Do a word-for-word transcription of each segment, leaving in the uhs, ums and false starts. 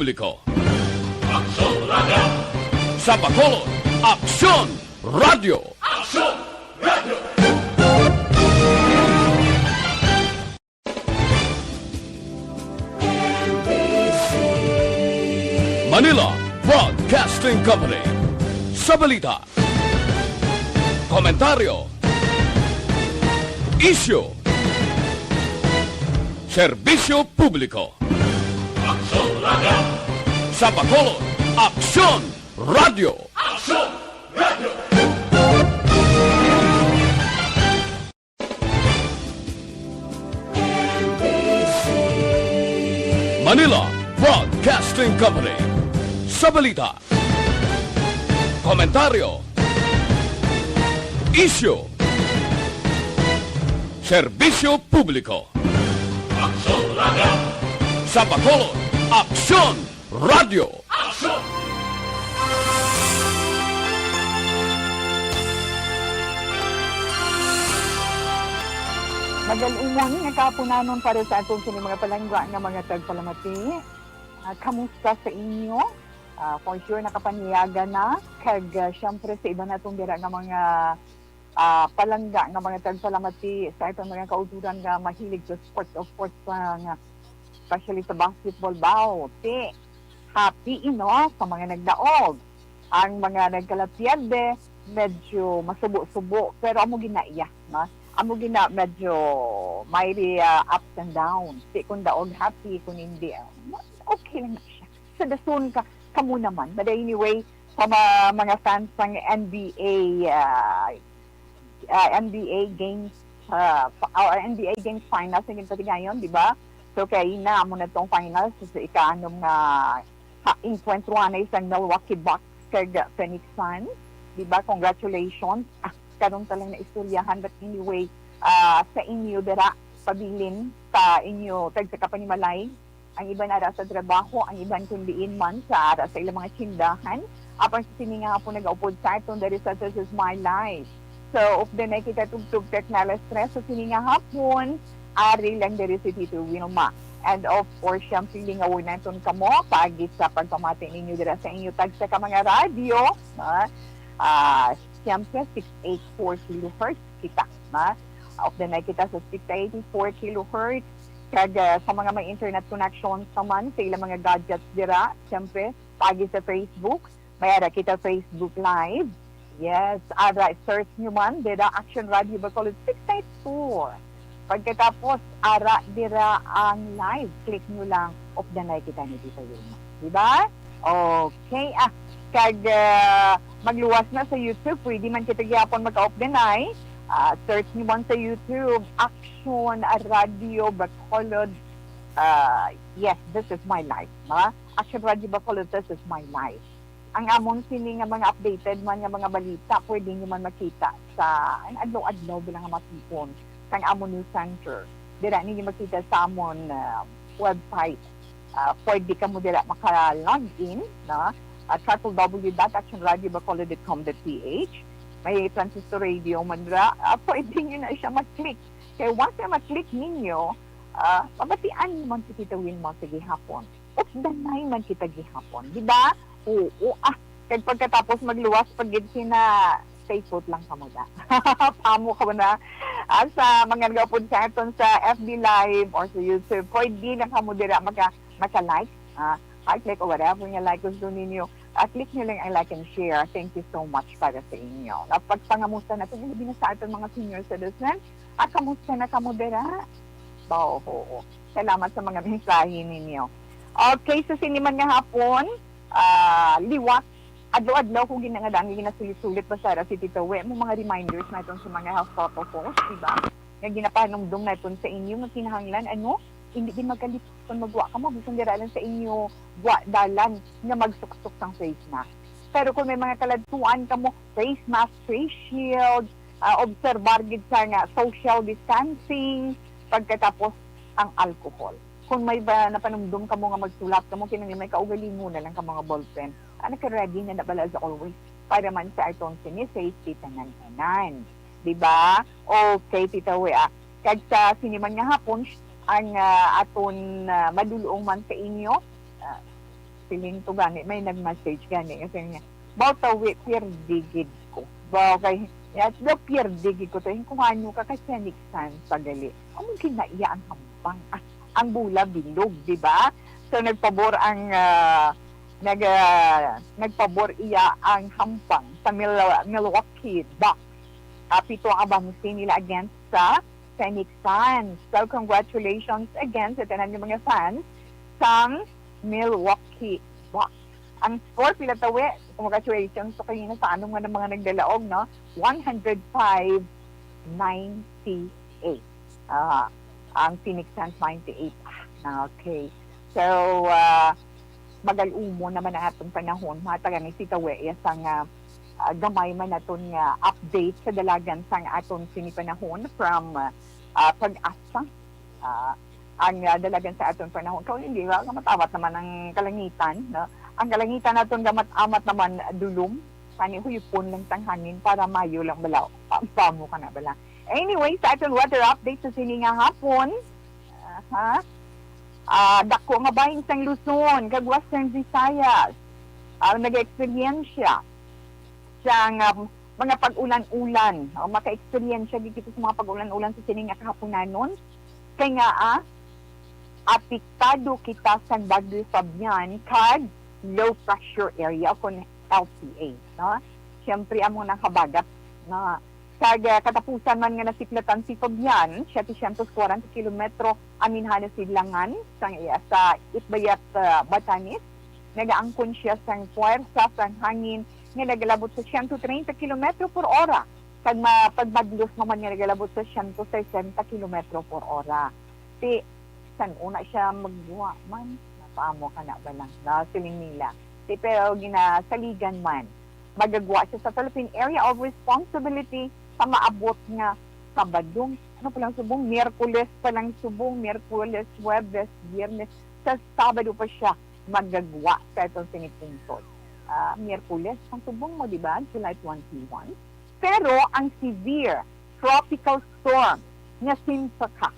Publiko. Aksyon Radio! Sa Bacolod, Aksyon Radio! Aksyon Radio! Manila Broadcasting Company. Sa balita, komentaryo, isyu, serbisyo publiko. Aksyon Radio! Sa Bacolod, Aksyon Radio! Aksyon Radio! Manila Broadcasting Company. Sa balita, komentaryo, isyu, serbisyo publiko. Aksyon Radio! Sa Bacolod, Aksyon Radio! Aksyon! Magal-umon nga kahaponanon para sa aton sini mga palangga nga mga tagpalamati. Ah, kamusta sa inyo? Ah, for sure, nakapaniyaga na. Kag, ah, syempre, sa iba naton dira nga mga ah, palangga nga mga tagpalamati sa aton mga kauturan nga mahilig sa sports, of course, sa nga, especially sa basketball. Baw, ti, happy, ino, sa mga nagdaog. Ang mga nagkalapierde, medyo masubo-subo, pero amo gina iya, no? Amo gina medyo may, ah, ups and downs. Ti kung daog, happy, kung hindi, ah, okay lang na siya. Sa dason ka, kamo naman. But anyway, sa ma-, mga fans sang N B A, ah, ah, N B A Games, ah, fa-, ah, N B A Games Finals nga ginpatigayon, di ba? So, kay na amo na tong finals sa ika-anom nga ha, enkwentro anay sang Milwaukee Bucks kag Phoenix Suns, di ba? Congratulations. Ah, karon ta lang na istoryahan, but anyway, ah, sa inyo dira, pabilin sa inyo tagsa ka panimalay, ang iban ara sa trabaho, ang iban kung diin man sa ara sa ilang mga tindahan. Apan sa sini nga hapon nagaupod sa aton diri sa This Is My Life. So, updanay kita tubtob sa alas tres sa sini nga hapon. Ari lang diri si Tito Wilma. And of course, siyempre, lingawon naton kamo paagi sa pagpamati ninyo dira sa inyo tagsa ka mga radyo, no? Ah, siyempre, six eight four kilohertz kita, no? Updanay kita sa six eighty-four kilohertz. Kag, ah, sa mga may internet connections naman sa ilang mga gadgets dira, siyempre, paagi sa Facebook, may ara kita Facebook Live. Yes, ara, search nyo man dira Action Radio Bacolod six eight four. Pagkatapos, ara dira ang live. Click nyo lang, updanay kita ni Tita Wilma. Di ba? Okay, ah, kag, ah, magluwas na sa YouTube, pwede man kita gihapon maka-updanay. Ah, search nyo man sa YouTube, Action Radio Bacolod. Ah, yes, this is my life, ha? Action Radio Bacolod, this is my life. Ang amon sini nga mga updated man nga mga balita, pwede nyo man makita sa, ang adlaw-adlaw bilang nga matuon sang amon news center. Dira ninyo makita sa amon, ah, website. Ah, pwede kamo dira maka-log in, no? At triple W dot action radio bacolod dot com dot P H. May transistor radio man dira. Ah, pwede nyo na siya mag-click. Kay once na mag-click ninyo, ah, mabatian nyo man si Tita Wilma sa gihapon. Updanay man kita gihapon, di ba? Oo, ah. Kag pagkatapos magluwas pa gid sina, stay put lang kamo da. Pamo kamo na. Ah, sa mga nagaupod sa aton sa F B Live or sa YouTube, pwede lang kamo dira maka, maka-like. Ah, heart like or whatever nga like gusto ninyo. Ah, click nyo lang ang like and share. Thank you so much para sa inyo. At pagpangamusta natin, ilabi na sa aton mga senior citizens. At kamusta na kamo dira? Ba, oo. Salamat sa mga mensahe ninyo. Okay, sa sini man nga hapon, ah, liwat, adlaw-adlaw ko ginangadaan, ginasulit-sulit ba, Sarah, si Tito We, mo mga reminders naton sa mga health protocols, di ba? Nga ginapahanumdom naton sa inyo, nga kinahanglan, ano, hindi din magkalipon magwa kamo, bisan dira lang sa inyo, wa dalan nga magsuksok sang face mask. Pero kung may mga kaladtuan kamo, face mask, face shield, ah, obserbar gid sa nga social distancing, pagkatapos ang alcohol. Kung may ba napanumdom kamo nga magsulat kamo, kinahanglan may kaugalingon na lang ka mga ballpen. Ah, naka-ready na na bala as always para man sa aton sini safety tanan-tanan. Di ba? Okay, Tita We, ah. Kag sa sini man nga hapon, ang, ah, aton, ah, madulong man sa inyo, ah, Siling to gani, may nag-message gani, kasi nga, "Baw tawi, pierde gid ko." Baw kay, ya, daw pierde gid ko to. Kung ano ka, kay Phoenix Suns pa gali. Amo kinaiya ang hampang. Ah, ang bola bilog, di ba? So, nagpabor ang, ah, nag-, ah, nagpabor iya ang hampang sa Mil-, Milwaukee Bucks. Ah, pito ang abanse nila against sa Phoenix Suns. So, congratulations again sa tanan nga mga fans sang Milwaukee Bucks. Ang score, pila tawi? Congratulations sa kanina sa anom nga mga nagdalaog, no? One hundred five ninety-eight. Ah, ang Phoenix Suns ninety-eight. Ah, okay. So, ah, magal-umon naman ang atong panahon. Matag ani si tawi, iya sang, ah, ah, gamay man naton nga update sa dalagan sang aton sini panahon from, ah, ah, Pag-asa. Ah, ang, ah, dalagan sa aton panahon. Kung hindi, wa, matawat naman ang kalangitan, no? Ang kalangitan naton gamat-amat naman dulom, kani huyupon lang sang hangin para mayo lang bala. Pa-, pamo ka na bala. Anyway, sa aton weather update sa sini nga hapon, aha, ah, dako nga bahin sang Luzon kag Western Visayas ang nag-eksperyensya sang, um, mga pag-ulan-ulan, o maka-eksperyensya gid kita sa mga pag-ulan-ulan sa sini nga kahaponanon. Kay nga, ah, apektado kita sang Bagyo Fabian kag low pressure area o kon L P A, no? Siyempre, amo nang habagat na kag, ah, katapusan man nga nasiplatan si Fabian, setecientos kwarenta kilometro aminhan na sidlangan sang iya sa Itbayat, ah, Batanes. Nagaangkon siya sang puwersa sang hangin nga nagalabot sa siyento treinta kilometro por ora, kag ma-, pagmadlos naman nga nagalabot sa siyento sesenta kilometro por ora. Ti, san una siya magguwa man, napaamo ka na ba lang? Na, siling nila. Ti, pero ginasaligan man. Magagwa siya sa Philippine Area of Responsibility sa maabot nga Sabado. Ano pa lang subong? Miyerkules pa lang subong. Miyerkules, Huwebes, Biyernes. Sa Sabado pa siya magagwa sa itong sinipungtod. Ah, Miyerkules ang subong mo, di ba? July twenty-one. Pero ang severe tropical storm nga Sinsaka,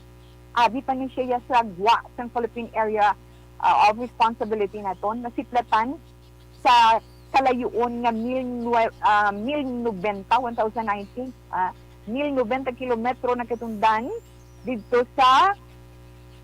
abi pa ni siya sa gwa sang Philippine Area, ah, of Responsibility naton, nasiplatan sa kalayuon nga mil nue-, ah, mil nobenta, one thousand ninety, ah, mil nobenta kilometro nakatundan didto sa,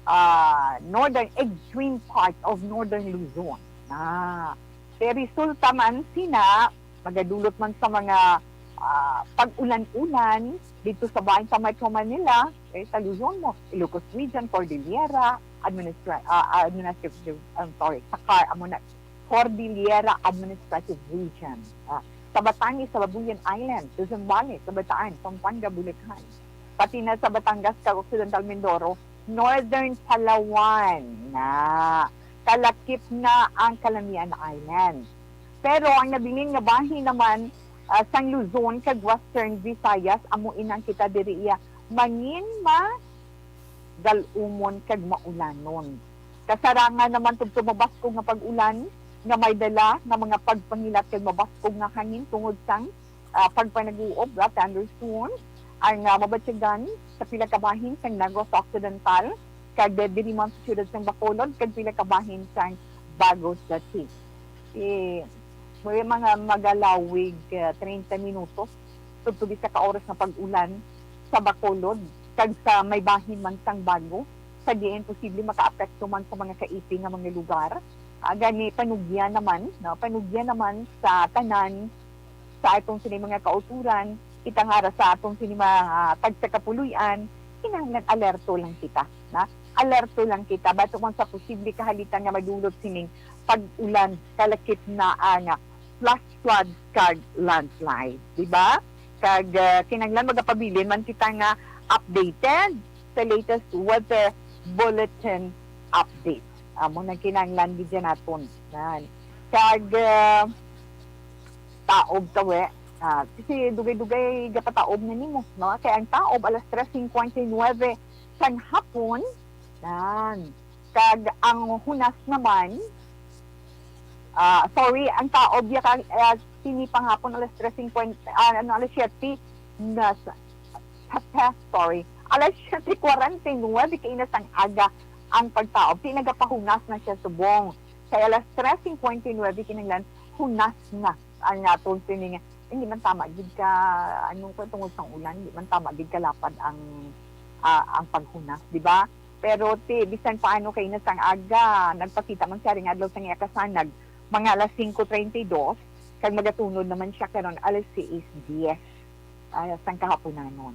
ah, northern, extreme part of northern Luzon. Ah, kay resulta man sina, magadulot man sa mga, ah, pag-ulan-ulan didto sa bahin sa Metro Manila, eh, sa Luzon mo, Ilocos Region, Cordillera, administra-, ah, administrative, I'm sorry, sa Car-, amo na, Cordillera Administrative Region. Ah, sa Batanes, sa Babuyan Island, Luzon Valley, sa Bataan, Pampanga, Bulacan. Pati na sa Batangas kag Occidental Mindoro, Northern Palawan na kalakip na ang Calamian Island. Pero ang nabilin nga bahin naman, ah, sang Luzon kag Western Visayas, amo inang kita diri iya mangin ma-, gal-umon kag maulanon. Kasarangan naman tubtob mabaskog nga pag-ulan nga may dala nga mga pagpangilat kag mabaskog nga hangin tungod sang, ah, pagpanag-uob, ah, thunderstorms, ang, ah, mabatyagan sa pila ka bahin sang Negros Occidental, kag diri man sa siyudad sang Bacolod, kag pila ka bahin sang Bagos City. Eh, may mga magalawig, ah, treinta minutos tubtob isa ka oras nga pag-ulan sa Bacolod kag sa may bahin man sang Bago, sa diin posible makaapekto man sa mga kaiping nga mga lugar. Ah, gani, panugyan naman, no? Panugyan naman sa tanan sa atong sini mga kauturan, kita nga ra sa atong sini mga, ah, tagsa ka puloy-an, kinahanglan alerto lang kita, na? Alerto lang kita batok man sa posible kahalitan nga madulot sining pag-ulan, kalakip na ang, ah, flash flood kag landslide, di ba? Kag, ah, kinahanglan magapabilin man kita nga updated sa latest weather bulletin update. Amo nang kinahanglan gid naton. Yan. Kag, ah, taob tawi. Ah, kasi dugay-dugay gapataob na nimo, no? Kay ang taob alas tres cincuenta y nueve sang hapon. Yan. Kag ang hunas naman, ah, sorry, ang taob ya ka, ah, sini panghapon alas tres cincuenta, ah, ano, alas siyete na sa, sa, sorry, alas siyete kwarenta y nuebe kaina sang aga ang pagtaob. Ti nagapahunas na siya subong. Kay alas tres cincuenta y nueve kinahanglan hunas na ang aton sining, hindi man tama gid ka, anong ko, tungod sa ulan, hindi man tama gid kalapad ang, ah, ang paghunas, di ba? Pero ti, bisan paano kay na sang aga, nagpakita man siya ring adlaw sang iya kasanag, mga alas singko treinta y dos, kag magatunod naman siya karon alas seis diez, ah, sang kahapunanon.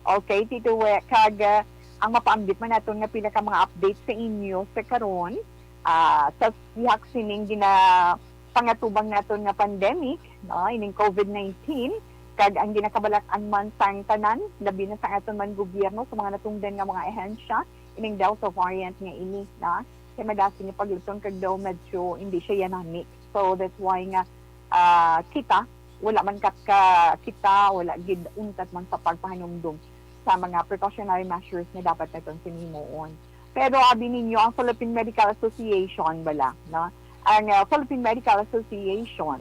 Okay, Tito We, kag, ah, ang mapaambit man naton nga pila ka mga updates sa inyo sa karon, ah, sa sihak sining ginapangatubang naton nga pandemic, no, ining covid nineteen, kag ang ginakabalat-an man sang tanan, labi na sa aton man gobyerno, sa mga natungdan nga mga ahensya, ining Delta variant nga ini, na kay madasig nga pagluton kag daw medyo hindi siya yanami. So that's why nga, ah, kita, wala man kat ka kita, wala gid untat man sa pagpahanumdom sa mga precautionary measures nga dapat naton sini himuon. Pero abi ninyo, ang Philippine Medical Association bala, no? Ang, ah, Philippine Medical Association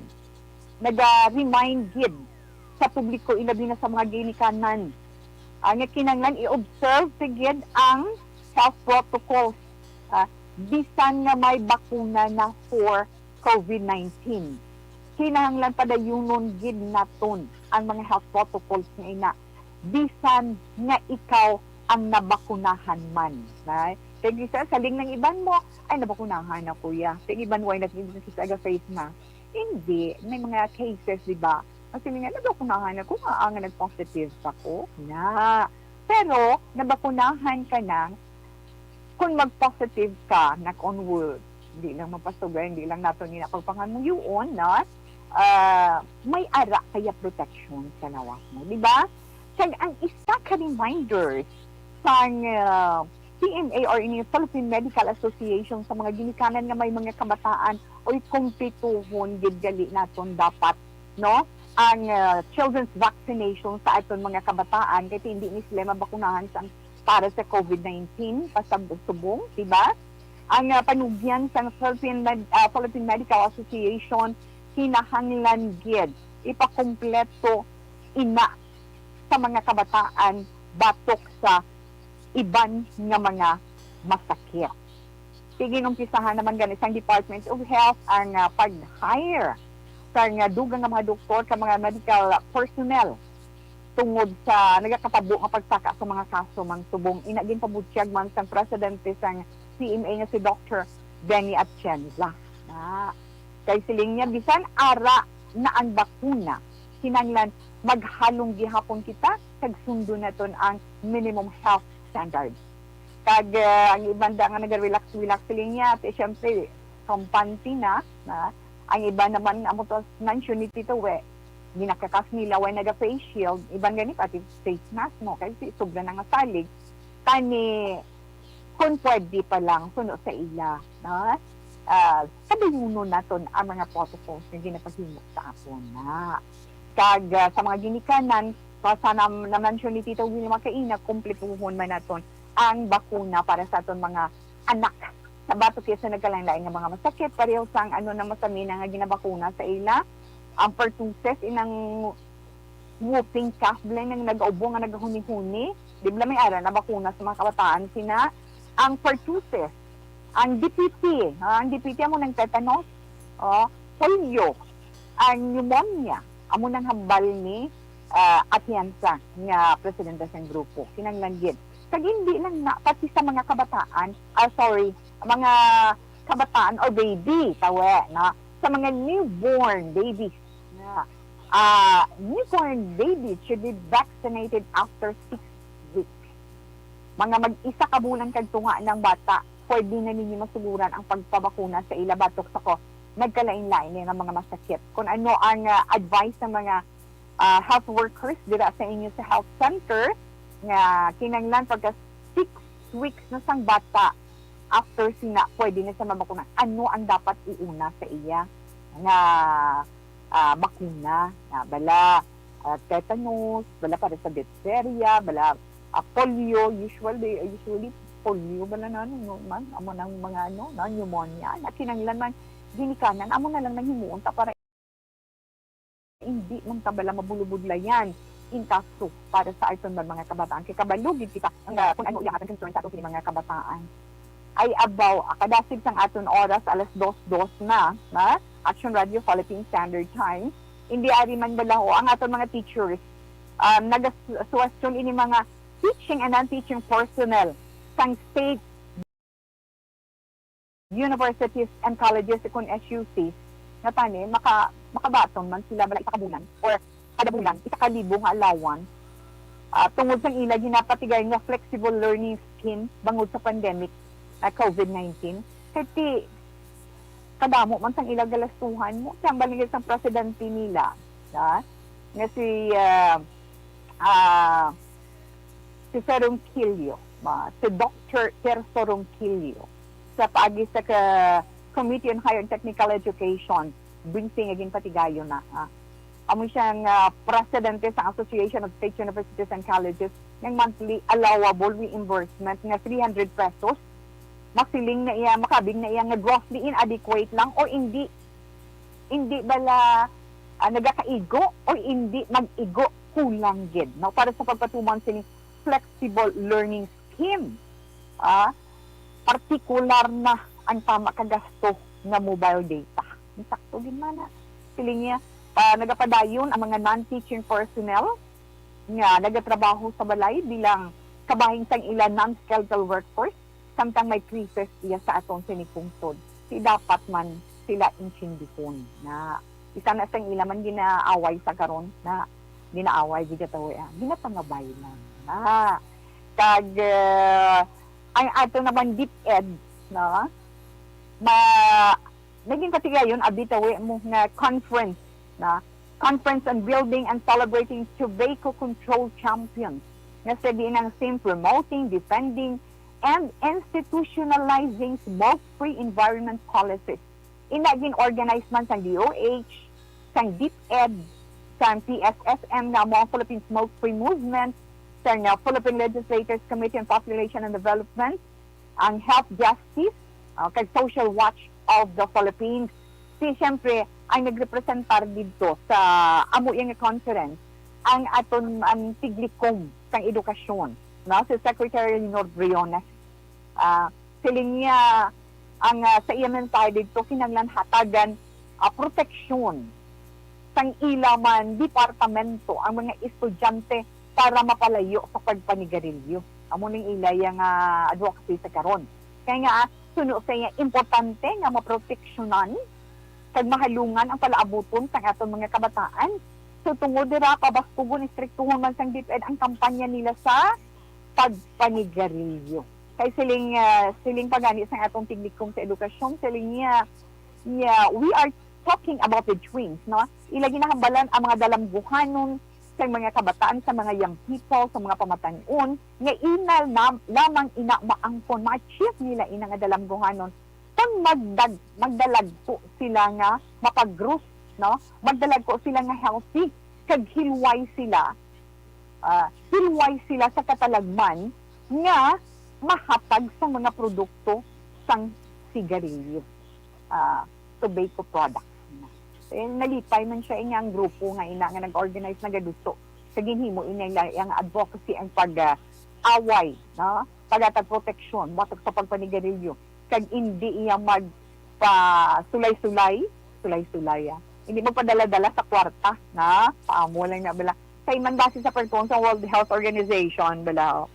naga-remind gid sa publiko, ilabi na sa mga ginikanan, ah, nga kinahanglan i-observe gid ang health protocols, ah, bisan nga may bakuna na for covid nineteen. Kinahanglan padayunon gid naton ang mga health protocols nga ina, bisan nga ikaw ang nabakunahan man. Ay, kay bisa saling ng iban mo, "Ay, nabakunahan na, kuya." Kay iban, why not, hindi na kita ga-face mask? Hindi. May mga cases, di ba? Kasi nga, "Nabakunahan ako nga, ah, nga nag-positive pa ko." Na. Pero, nabakunahan ka na, kung mag-positive ka, knock on wood, di lang mapasuga, hindi lang nato nila pagpangamuyoon, no? Ah, may ara kaya protection sa lawas mo, di ba? Kag ang isa ka reminders sang, ah, P M A or ini Philippine Medical Association sa mga ginikanan nga may mga kabataan, oy, kumplituhon gid gali naton dapat, no? Ang, ah, children's vaccination sa aton mga kabataan, kay hindi ni sila mabakunahan sa, para sa covid nineteen pasabong, di ba? Ang, ah, panugyan sang Philippine Med-, ah, Philippine Medical Association, kinahanglan gid ipakumpleto ina sa mga kabataan batok sa iban nga mga masakit. Sige, ginumpisahan naman gani sang Department of Health ang, ah, pag-hire sang, ah, dugang nga mga doktor kag mga medical personnel tungod sa nagakatabo nga pagsaka sa mga kaso mang subong. Ina ginpabutyag man sang presidente sang C M A nga si Doctor Benny Atienza. Na, kay siling niya, bisan ara na ang bakuna, kinahanglan maghalong gihapon kita kag sundon naton ang minimum health standards. Kag, ah, ang iban da nga naga-relax-relax, siling niya, ti, siyempre, kampante na, na. Ang iba naman, amo to mention ni Tito We, ginakakas nila, way naga-face shield, iban gani pati face mask mo, kay si, sobra na nga salig. Tani, kung pwede pa lang, suno sa ila, no? Ah, padayunon naton ang mga protocols nga ginapahimo sa aton na. Kag, ah, sa mga ginikanan, sa, sa nam-, na-mention ni Tito Wilma kaina, kumplituhon man naton ang bakuna para sa aton mga anak. Sa batok kay sa nagkalain-lain nga mga masakit, pareho sang ano na masamina nga ginabakuna sa ila, ang pertussis, inang whooping cough, bala nang nagaubo nga nagahuni-huni, di bala may ara na bakuna sa mga kabataan sina ang pertussis, ang D P T, ah, ang D P T amo nang tetanus, oh, polio, ang pneumonia, amo nang hambal ni, ah, Atienza nga presidente sang grupo. Kinahanglan gid. Kag hindi lang na, pati sa mga kabataan, ah, sorry, mga kabataan or baby, tawe, no? Sa mga newborn babies, na, ah, newborn babies should be vaccinated after six weeks. Mga mag-isa ka bulan kag tunga ng bata, pwede na ninyo masuguran ang pagpabakuna sa ila batok sa ko nagkalain-lain nga mga masakit. Kung ano ang, ah, advice ng mga, ah, health workers dira sa inyo sa health center, nga kinahanglan pagka six weeks na sang bata, after sina, pwede na siya mabakuna. Ano ang dapat iuna sa iya nga, ah, bakuna? Na bala, ah, tetanus, bala para sa diphtheria, bala, ah, polio, usually, usually polio bala na, ano, no, man, amo nang mga, ano, na pneumonia, na kinahanglan man ginikanan, amo na lang nang himuon ta para hindi man ta bala mabulubudlayan in kaso para sa aton man mga kabataan. Kay kabalo gid kita nga kung ano iya aton concern sa aton kini mga kabataan. ay abaw, ah, kadasig sang aton oras, alas dos, dos na, na Action Radio Philippine Standard Time. Indi ari man bala ho ang aton mga teachers, um, nagasuwestyon ini mga teaching and non-teaching personnel sang state universities and colleges, kun S U Cs, nga tani maka-, makabaton man sila bala isa ka bulan or kada bulan isa ka libo nga allowance, ah, tungod sang ila ginapatigayon nga flexible learning scheme bangod sa pandemic nga COVID nineteen. Kay ti kadamo man sang ila galastuhan, mo, kay ang baligya sang presidente nila, ha, nga si, ah, ah, si Sir Ronquillo, ah, si Doctor Tirso Ronquillo, sa paagi sa ka Committee on Higher and Technical Education, binsi nga ginpatigayon na, ha. Amo siya nga presidente sa Association of State Universities and Colleges, ng monthly allowable reimbursement nga three hundred pesos. Masiling na iya, makabig na iya nga grossly inadequate lang o hindi, hindi bala, ah, nagakaigo o hindi mag-igo, kulang gid, no, para sa pagpatuman sini flexible learning scheme. Ah, partikular na ang tama ka gasto nga mobile data. Sakto gid man na. Siling niya, ah, nagapadayon ang mga non-teaching personnel nga nagatrabaho sa balay bilang kabahin sang ila non-skilled workforce, samtang may krisis iya sa aton sini pungsod. Di dapat man sila intindihon na isa na sang ila man ginaaway sa karon na ginaaway, gigatawi, ah, ginapangabay lang. Ah, kag, ah, ang ato naman DepEd, no? Ma-, naging katigayon, abi tawi mo nga conference, na Conference on Building and Celebrating Tobacco Control Champions, nga sa diin ang theme Promoting, Defending, and Institutionalizing Smoke-Free Environment Policies. Ina gin-organize man sang D O H, sang DepEd, sang P S S M nga amo ang Philippine Smoke Free Movement, sang, uh, Philippine Legislators Committee on Population and Development, ang Health Justice, uh, kag Social Watch of the Philippines. Si, siyempre, ang nagrepresentar didto sa amo iya nga conference, ang aton, ang tiglikom sang edukasyon, no, si Secretary Lenore Briones. Ah, siling niya, ang, ah, sa iya mensahe didto, kinahanglan hatagan, ah, proteksyon sang ila man departamento ang mga estudyante para mapalayo sa pagpanigarilyo. Amo ning ila iya nga advocacy sa karon. Kay nga, suno sa iya, importante nga maproteksyonan kag mahalungan ang palaabuton sang aton mga kabataan. So, tungod dira, pabaskugon, istriktuhon man sang DepEd ang kampanya nila sa pagpanigarilyo. Kay siling, ah, siling pa gani sang atong tiglikom sa edukasyon, siling niya, niya, "We are talking about the tweens, no? Ila ginahambalan ang mga dalamguhanon sa mga kabataan, sa mga young people, sa mga pamatan-on, nga ina na, lamang ina maangkon, ma-achieve nila ina nga dalamguhanon kung magdag-, magdalagko sila nga mapag-gross, no? Magdalagko sila nga healthy, kag hilway sila, ah, hilway sila sa katalagman nga mahatag sa mga produkto sang sigarilyo, ah, tobacco products." Eh, nalipay man siya, eh, nga ang grupo nga ina nga nag-organize nagaduso sa ginhimo ini nga iyang advocacy ang pag, ah, away, no? Paghatag proteksyon batok sa pagpanigarilyo, kag indi iya magpasulay-sulay, sulay-sulay, ah. Indi magpadala-dala sa kwarta, na paamo lang na bala. Kay man base sa pagtuon sa World Health Organization, bala, oh,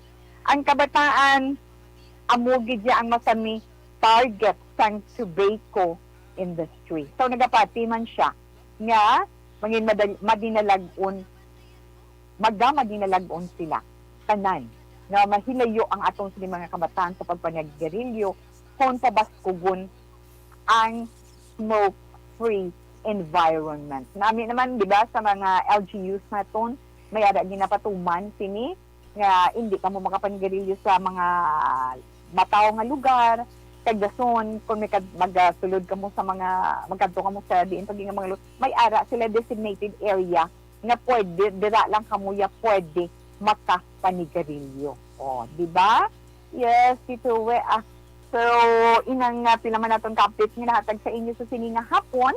ang kabataan, amo gid ya ang masami target sang tobacco industry. So, nagapati man siya nga mangin madal-, madinalag-on, maga madinalag-on sila tanan nga mahilayo ang aton sini mga kabataan sa pagpanigarilyo kon pabaskugon ang smoke-free environment. Nami naman, di ba, sa mga L G Us naton, may ara ginapatuman sini nga hindi kamo makapanigarilyo sa mga mataw nga lugar. Kag dason, kung may kad-, magasulod kamo sa mga, magkadto kamo sa diin pagi nga mga lu-, may ara sila designated area nga pwede, dira lang kamo ya pwede makapanigarilyo. O, di ba? Yes, Tito We, ah. So, inang, ah, pila man naton ka-update nga nahatag sa inyo sa sini nga hapon.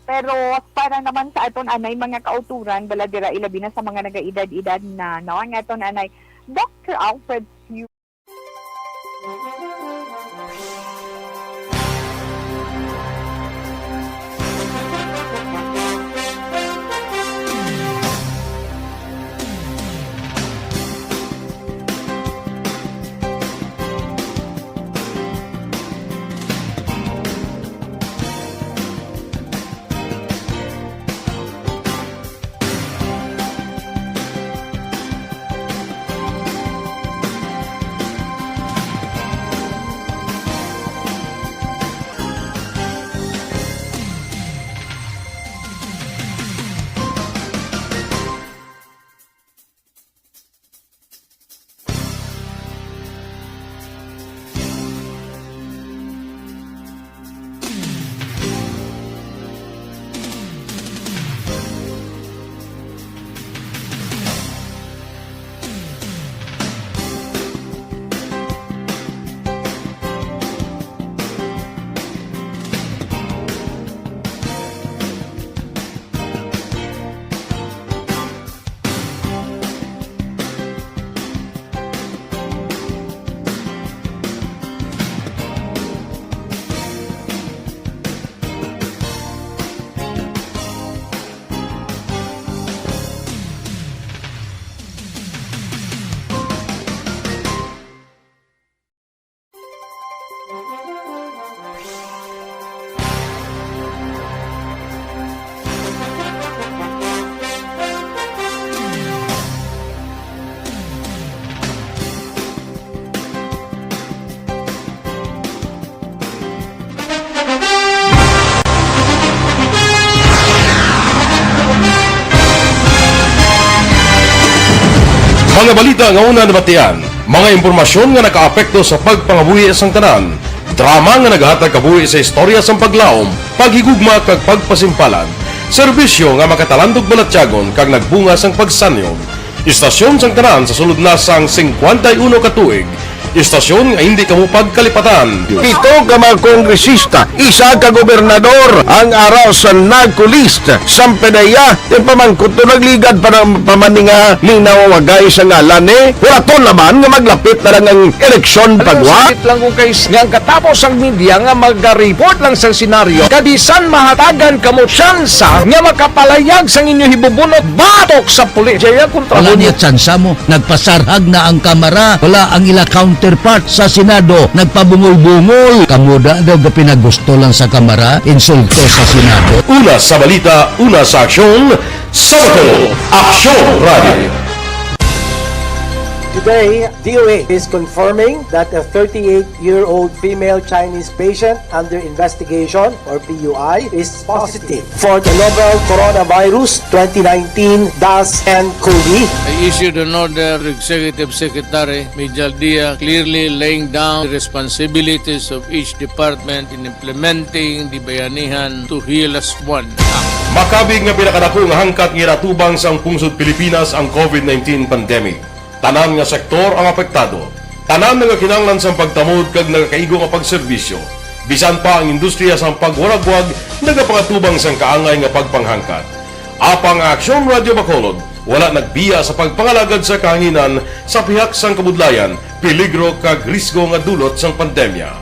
Pero para naman sa aton anay mga kauturan, bala dira ilabi na sa mga nagaedad-edad na, no? Ang aton anay, Doctor Alfred Q. Mga balita nga una nabatian, mga impormasyon nga nakaapekto sa pagpangabuhi sang tanan, drama nga nagahatag kabuhi sa istorya sang paglaom, paghigugma kag pagpasimpalan, serbisyo nga makatalandog balatyagon kag nagbunga sang pagsanyog. Istasyon sang tanan sa sulod na sang singkwenta y uno ka tuig, istasyon nga hindi kamo pagkalipatan. Pito ka mga kongresista, isa ka gobernador ang ara sa NAGCO list. Sampanaya, ti pamangkot to nagligad pa ng pamaninga ni nawawagay sa ngalan ni. Wala to naman nga maglapit na lang ang eleksyon pagwa. Sakit lang kung kay nga ang katapos ang media nga magareport lang sa senaryo, kabisan mahatagan kamo tsansa nga makapalayag sang inyo hibubunot batok sa pulis. Jaya kontra Wala mo niya tsansa mo. Nagpasarhag na ang Kamara. Wala ang ila counterpart sa Senado. Nagpabungol-bungol. Kamo da daw gapinagusto lang sa Kamara, insulto sa Senado. Una sa balita, una sa aksyon, sa Bacolod, Aksyon Radio. Today, D O A is confirming that a thirty-eight-year-old female Chinese patient under investigation, or P U I, is positive for the novel coronavirus twenty nineteen dash N cov. I issued an order to Executive Secretary Mijal Dia, clearly laying down the responsibilities of each department in implementing the Bayanihan to Heal Us One Act. Makabig nga pinakadako nga hangkat nga ginatubang sang pungsod Pilipinas ang covid nineteen pandemic. Tanan nga sektor ang apektado. Tanan nagakinahanglan sang pagtamod kag nagakaigo nga pagserbisyo. Bisan pa ang industriya sang pagwaragwag nagapangatubang sang kaangay nga pagpanghangkat. Apang ang Aksyon Radio Bacolod wala nagbiya sa pagpangalagad sa kahanginan sa pihak sang kabudlayan, peligro kag risgo nga dulot sang pandemya.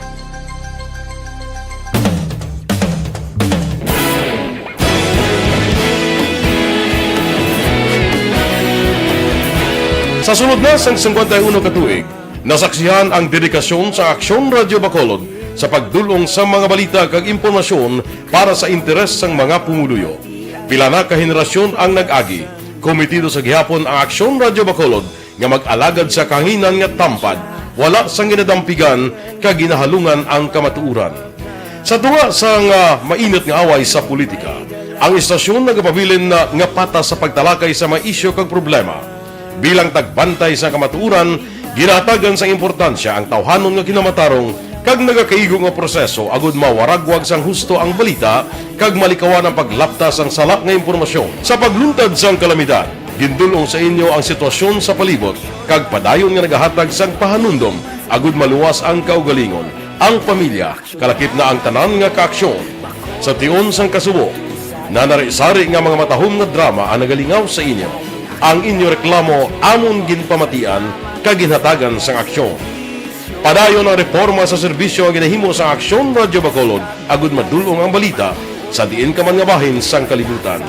Sa sulod na sang singkwenta y uno ka tuig, nasaksihan ang dedikasyon sa Aksyon Radio Bacolod sa pagdul-ong sa mga balita kag impormasyon para sa interes sang mga pumuluyo. Pila na ka henerasyon ang nag-agi, komitido sa gihapon ang Aksyon Radio Bacolod nga mag-alagad sa kahanginan nga tampad, wala sang ginadampigan kag ginahalungan ang kamatuoran. Sa tunga sang, ah, mainit nga away sa politika, ang istasyon nagapabilin na nga patas sa pagtalakay sa mga isyu kag problema. Bilang tagbantay sa kamatuoran, ginahatagan sang importansya ang tawhanon nga kinamatarong kag nagakaigo nga proseso agud mawaragwag sang husto ang balita kag malikawan ang paglapta sang sala nga impormasyon. Sa pagluntad sang kalamidad, gindul-ong sa inyo ang sitwasyon sa palibot kag padayon nga nagahatag sang pahanumdom agud maluwas ang kaugalingon, ang pamilya, kalakip na ang tanan nga kaaksyon. Sa tion sang kasubo, nanari-sari nga mga matahom nga drama ang nagalingaw sa inyo. Ang inyo reklamo amon ginpamatian kag ginhatagan sang aksyon. Padayon ang reporma sa serbisyo nga ginahimo sang Aksyon Radio Bacolod agud madul-ong ang balita sa diin ka man nga bahin sang kalibutan.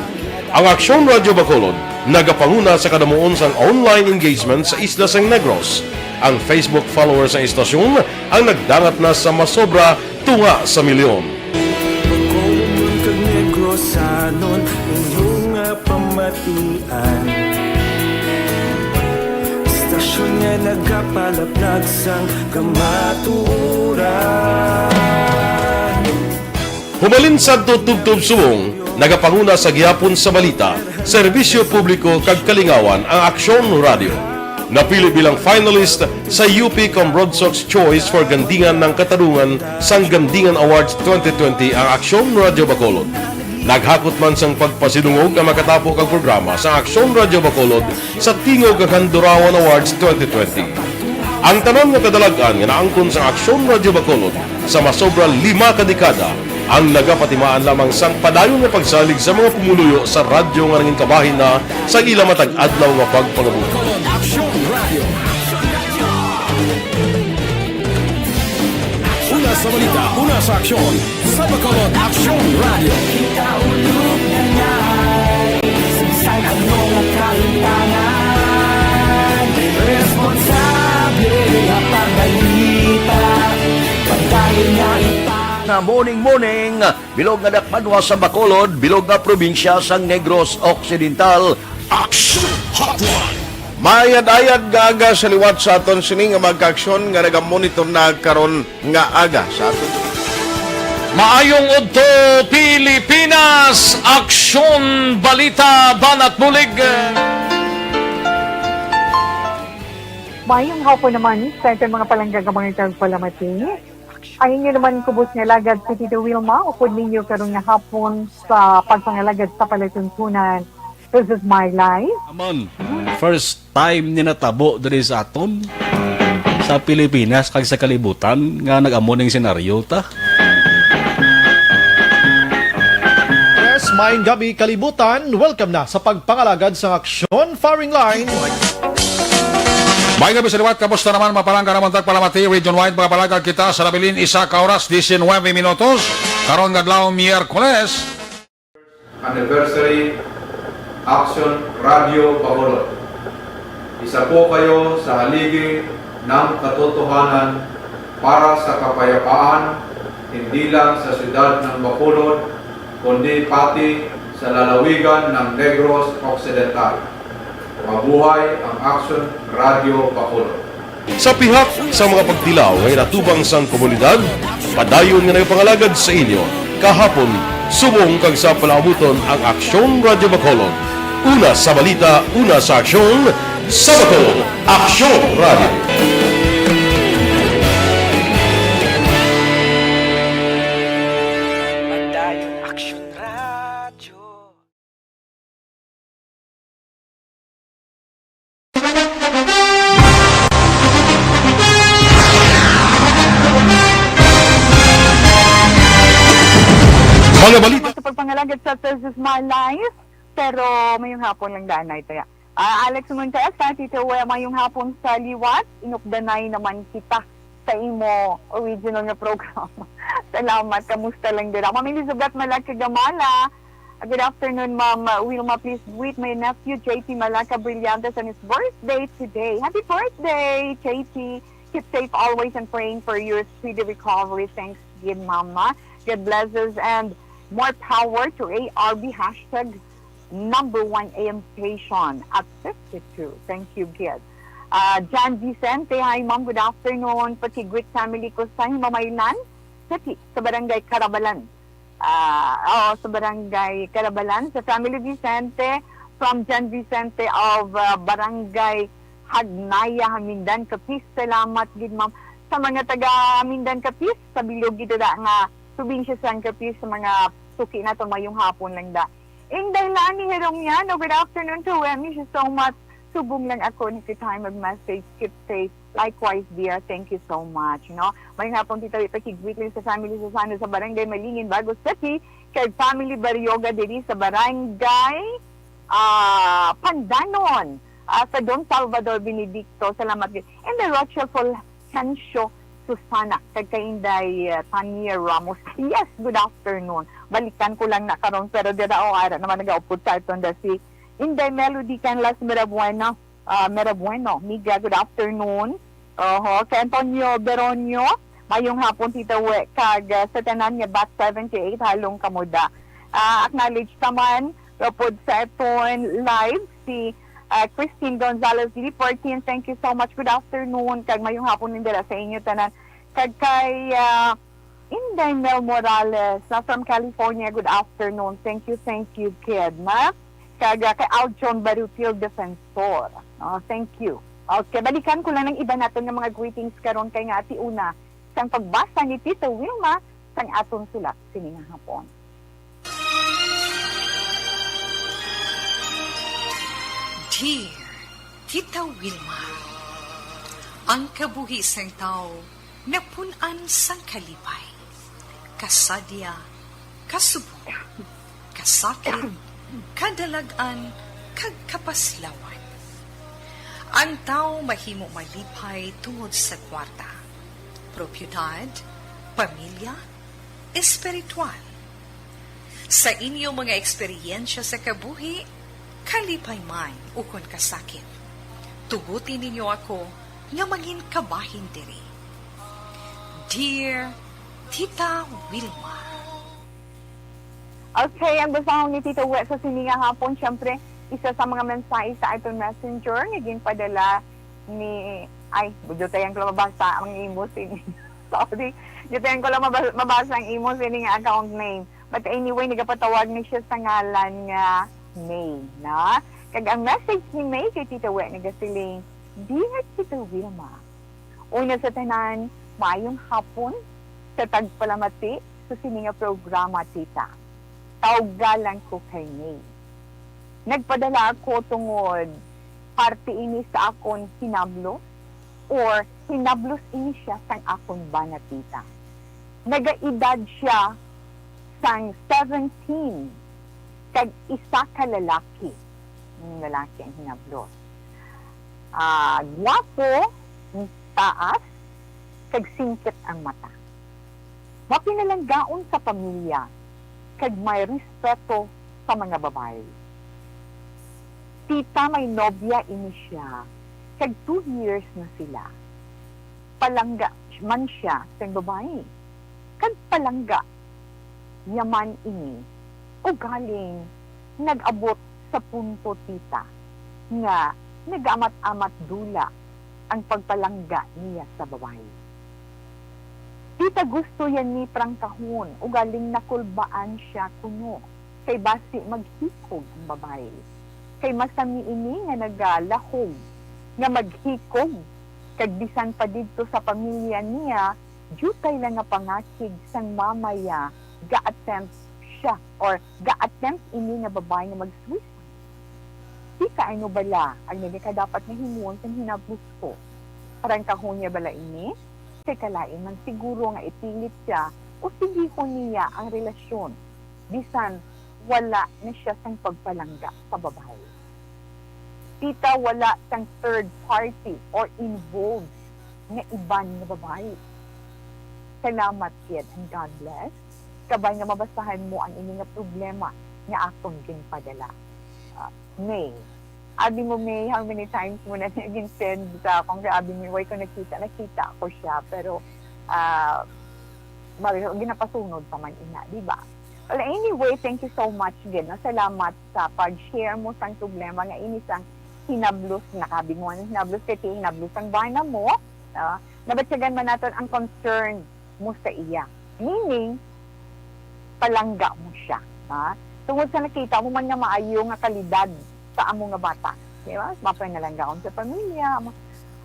Ang Aksyon Radio Bacolod nagapanguna sa kadamuon sang online engagement sa isla sang Negros. Ang Facebook followers sang istasyon ang nagdangat na sa masobra tunga sa milyon. Bacolodnon kag Negrosanon, inyo nga pamatian. Istasyon nga nagapalaplag sang kamatuoran. Humalin sadto tubtob subong, nagapanguna sa gihapon sa balita, serbisyo publiko kag kalingawan ang Aksyon Radio. Napili bilang finalist sa U P Cambrodsoc's Choice for Gandingan ng Katarungan sang Gandingan Awards twenty twenty ang Aksyon Radio Bacolod. Naghakot man sang pagpasidungog ang makatapo kag programa sa Aksyon Radio Bacolod sa Tingog kag Handurawan Awards twenty twenty. Ang tanan nga kadalag-an nga naangkon sang Aksyon Radio Bacolod sa masobra lima ka dekada ang nagapatimaan lamang sang padayon nga pagsalig sa mga pumuluyo sa radyo nga nangin kabahin na sa ila matag adlaw nga pagpangabuhi. Aksyon Radio. Una sa balita, una sa aksyon, sa Bacolod Aksyon Radio. Kita ulog na ngay, sa ano nga kahimtangan, responsable nga pagbalita, pagdayon nga ipa- Nga morning, morning, bilog nga dakbanwa sa Bacolod, bilog nga probinsya sang Negros Occidental. Action Hotline. Maayad-ayad nga aga sa liwat sa aton sini nga mga kaaksyon nga nagamonitor na karon nga aga sa aton. Maayong udto, Pilipinas! Aksyon, balita, banat bulig. Mayong hapon naman sa aton mga palangga nga mga tagpalamati. Ang inyo naman kubos nga alagad si Tito Wilma, upod ninyo karon nga hapon sa pagpangalagad sa palatuntunan. This is my life. Aman, first time ni natabo diri sa aton, sa Pilipinas kag sa kalibutan nga nag-amo ning senaryo ta. Yes, maayong gabi, kalibutan. Welcome na sa pagpangalagad sang Aksyon Firing Line. Maayong gabi sa liwat, kamusta naman, mga palangga namon tagpalamati, region wide, mga palangga kita sa nabilin, isa ka oras, diecinuebe minutos. Karon nga adlaw, Miyerkules. Anniversary, Aksyon Radio Bacolod. Isa po kayo sa haligi ng katotohanan para sa kapayapaan, hindi lang sa siyudad ng Bacolod, kundi pati sa lalawigan ng Negros Occidental. Mabuhay ang Aksyon Radio Bacolod. Sa pihak sa mga pagtilaw nga inatubang sang komunidad, padayon nga nagapangalagad sa inyo kahapon, subong kag sa palaabuton ang Aksyon Radio Bacolod. Una sa balita, una sa aksyon, sa Bacolod, Aksyon Radio. Padayon Aksyon Radio. Mga balita. Sa pagpangalagad sa This Is My Life, pero mayong hapon lang daan na ito ya. Ah, Alex Montes, sa Tito Wea, mayong hapon sa liwat, inupdanay naman kita sa imo original nga program. Salamat, kamusta lang dira? Ma'am Elizabeth Malaki Gamala, good afternoon, Ma'am Wilma. Please greet my nephew, J T Malaka Brillantes, on his birthday today. Happy birthday, J T. Keep safe always and praying for your speedy recovery. Thanks, good Mama. God blesses and more power to A R B hashtag number one A M station at fifty-two. Thank you, good. Ah, Jan Vicente, hi, Ma'am. Good afternoon. Pakigreet family ko sa Himamaylan City, sa Barangay Carabalan. Ah, oo, sa Barangay Carabalan, sa Family Vicente, from Jan Vicente of, ah, Barangay Hagnaya, Hamindan, Capiz. Salamat gid, ma'am. Sa mga taga Hamindan, Capiz, sa bilog gid da nga probinsya sang Capiz, sa mga suki naton, mayong hapon lang da. Inday Lani Heroniano, good afternoon to you. Miss you so much. Subong lang ako ni kita mag-message. Keep safe. Likewise, dear. Thank you so much, no? May nga pong tita, pakigreet lang sa family sa Sano sa Barangay Malingin, Bago City, kay family Barioga diri sa Barangay, ah, Pandanon, ah, sa Don Salvador Benedicto. Salamat gid. And the Rachel Fulgencio Susana, kag kay Inday, ah, Tania Ramos. Yes, good afternoon. Balikan ko lang na karon, pero dira, oh, ara naman nagaupod sa aton da si Inday Melody Canlas Mirabuena. Ah, Mera Bueno, Miga, good afternoon. Oho, kay Antonio Beronio, mayong hapon, Tita We, kag, ah, sa tanan nga Bat seventy-eight, halong kamuda. Ah, acknowledge taman, upod sa aton live, si, ah, Christine Gonzalez Liportin. Thank you so much. Good afternoon, kag mayong hapon din dira sa inyo tanan. Kag kay, ah, Inday Mel Morales, na from California, good afternoon. Thank you, thank you, kid, na. Kag, ah, kay Aljon Barutil Defensor. Oh, thank you. Okay, balikan ko lang ang iba naton nga mga greetings karon kay nga ati una sang pagbasa ni Tita Wilma sang aton sulat sini nga hapon. Dear Tita Wilma, ang kabuhi sang tawo napun-an sang kalipay, kasadya, kasubong, kasakit, kadalag-an, kag kapaslawan. Ang tawo mahimo malipay tungod sa kwarta, propiedad, pamilya, espiritual. Sa inyo mga eksperyensya sa kabuhi, kalipay man ukon kasakit, tuguti ninyo ako nga mangin kabahin diri. Dear Tita Wilma. Okay, ang basahon ni Tita Wet sa sini nga hapon, syempre, isa sa mga mensahe sa aton messenger nga ginpadala ni, ay, diyutayan ko lang mabasa ang imo sini. Sorry, diyutayan ko lang mabasa, mabasa ang imo sini nga account name. But anyway, nagapatawag ni siya sa ngalan nga May, no? Kag ang message ni May kay Tita Wet nagasiling, Dear Tita Wilma, una sa tanan, maayong hapon sa tagpalamati sa sini nga programa, Tita. Tawgalan ko kay May. Nagpadala ako tungod parte ini sa akon hinablo or hinablos ini siya sang akon bana, Tita. Nagaedad siya sang seventeen kag isa ka lalaki. Ang lalaki ang hinablos. Ah, gwapo, taas, kag singkit ang mata. Mapinalanggaon sa pamilya, kag may respeto sa mga babayi. Tita, may nobya ini siya, kag two years na sila. Palangga man siya sang babayi, kag palangga niya man ini. Ugaling nag-abot sa punto, Tita, nga nagaamat-amat dula ang pagpalangga niya sa babayi. Tita, gusto ya ni prangkahon, ugaling nakulbaan siya kuno, kay basi maghikog ang babayi. Kay masami ini nga nagalahog nga maghikog, kag bisan pa didto sa pamilya niya, diutay lang nga pangakig sang mama ya, ga-attempt siya or ga-attempt ini nga babayi nga mag-suicide. Tita, ano bala ang nagakadapat nga himuon sang hinablos ko? Prangkahon niya bala ini? Kay kalain man siguro nga ipilit siya o sigihon niya ang relasyon, bisan wala na siya sang pagpalangga sa babayi. Tita, wala sang third party or involved nga iban nga babayi. Salamat gid and God bless. Kabay nga mabasahan mo ang ini nga problema nga akon ginpadala. Ah, May. Abi mo, May, how many times mo na niya gin-send sa akon? Kay abi mo, "Way ko nakita." Nakita ko siya, pero, ah, mar-, ginapasunod pa man ina, di ba? Well, anyway, thank you so much gid, no? Salamat sa pag-share mo sang problema nga ini sang hinablos, nakabinguan ang hinablos kay ti hinablos ang bana mo, ah, nabatyagan man naton ang concern mo sa iya. Meaning, palangga mo siya, ha? Tungod sa nakita mo man nga maayo nga kalidad sa amo nga bata, di ba? Mapay nalanggaon sa pamilya, amo,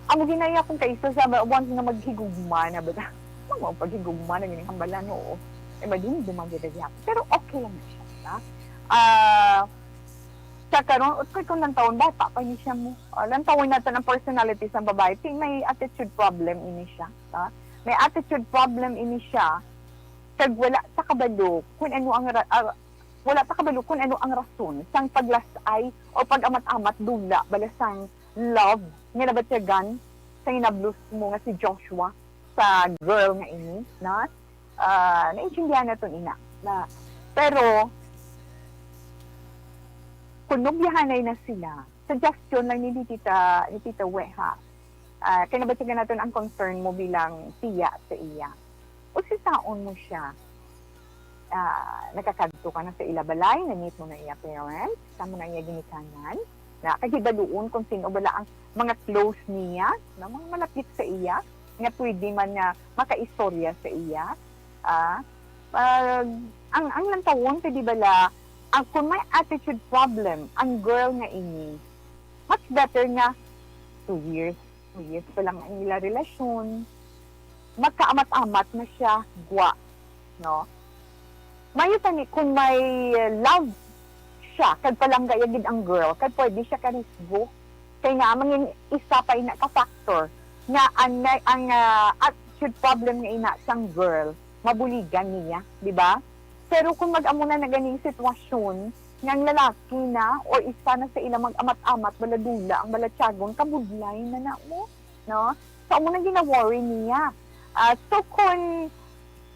amo ginaya kung kaisa sa ba-, buwan nga maghigugma na ba? Amo paghigugma na gini hambala, no? Eh, madumduman gid ang gihapon. Pero okay lang na siya, ha? Ah, sa karon, utkoy kung lantawon, bata pa ni siya mo. Ah, lantawon naton ang personality sang babayi. Ti may attitude problem ini siya, ha? May attitude problem ini siya, kag wala ta kabalo kung ano ang ra-, ah, wala ta kabalo kung ano ang rason sang paglas-ay o pag-amat-amat dula bala sang love nga nabatyagan sa hinablos mo nga si Joshua sa girl nga ini, na, ah, naintindihan naton ina. Na, pero, kung nobyahanay na sila, suggestion lang ni Tita, ni Tita We, ha, ah, kay nabatyagan naton ang concern mo bilang tiya sa iya. Usisaon mo siya. Ah, nakakadto ka na sa ila balay, na-meet mo na iya parents, sa mo na iya ginikanan, na kahibaluon kung sino bala ang mga close niya, na mga malapit sa iya, nga pwede man nga makaistorya sa iya. Ah, pag, ang, ang lantawon, pwede bala, ang, kung may attitude problem ang girl nga ini, much better nga two years, two years pa lang ang ila relasyon, magkaamat-amat na siya, gwa, no? Mayo pa ni, kung may love siya, kag palangga ya gid ang girl, kag pwede siya karisgo. Kay nga, mangin isa pa ina ka factor nga ang, ang, ah, attitude problem nga ina sang girl, mabuligan niya, di ba? Pero kung mag-amo na na ganing sitwasyon, nga ang lalaki na or isa na sa ila mag-amat-amat, baladula ang balatyagon, kabudlay na na mo, no? So, amo nang gina-worry niya. Ah, so, kung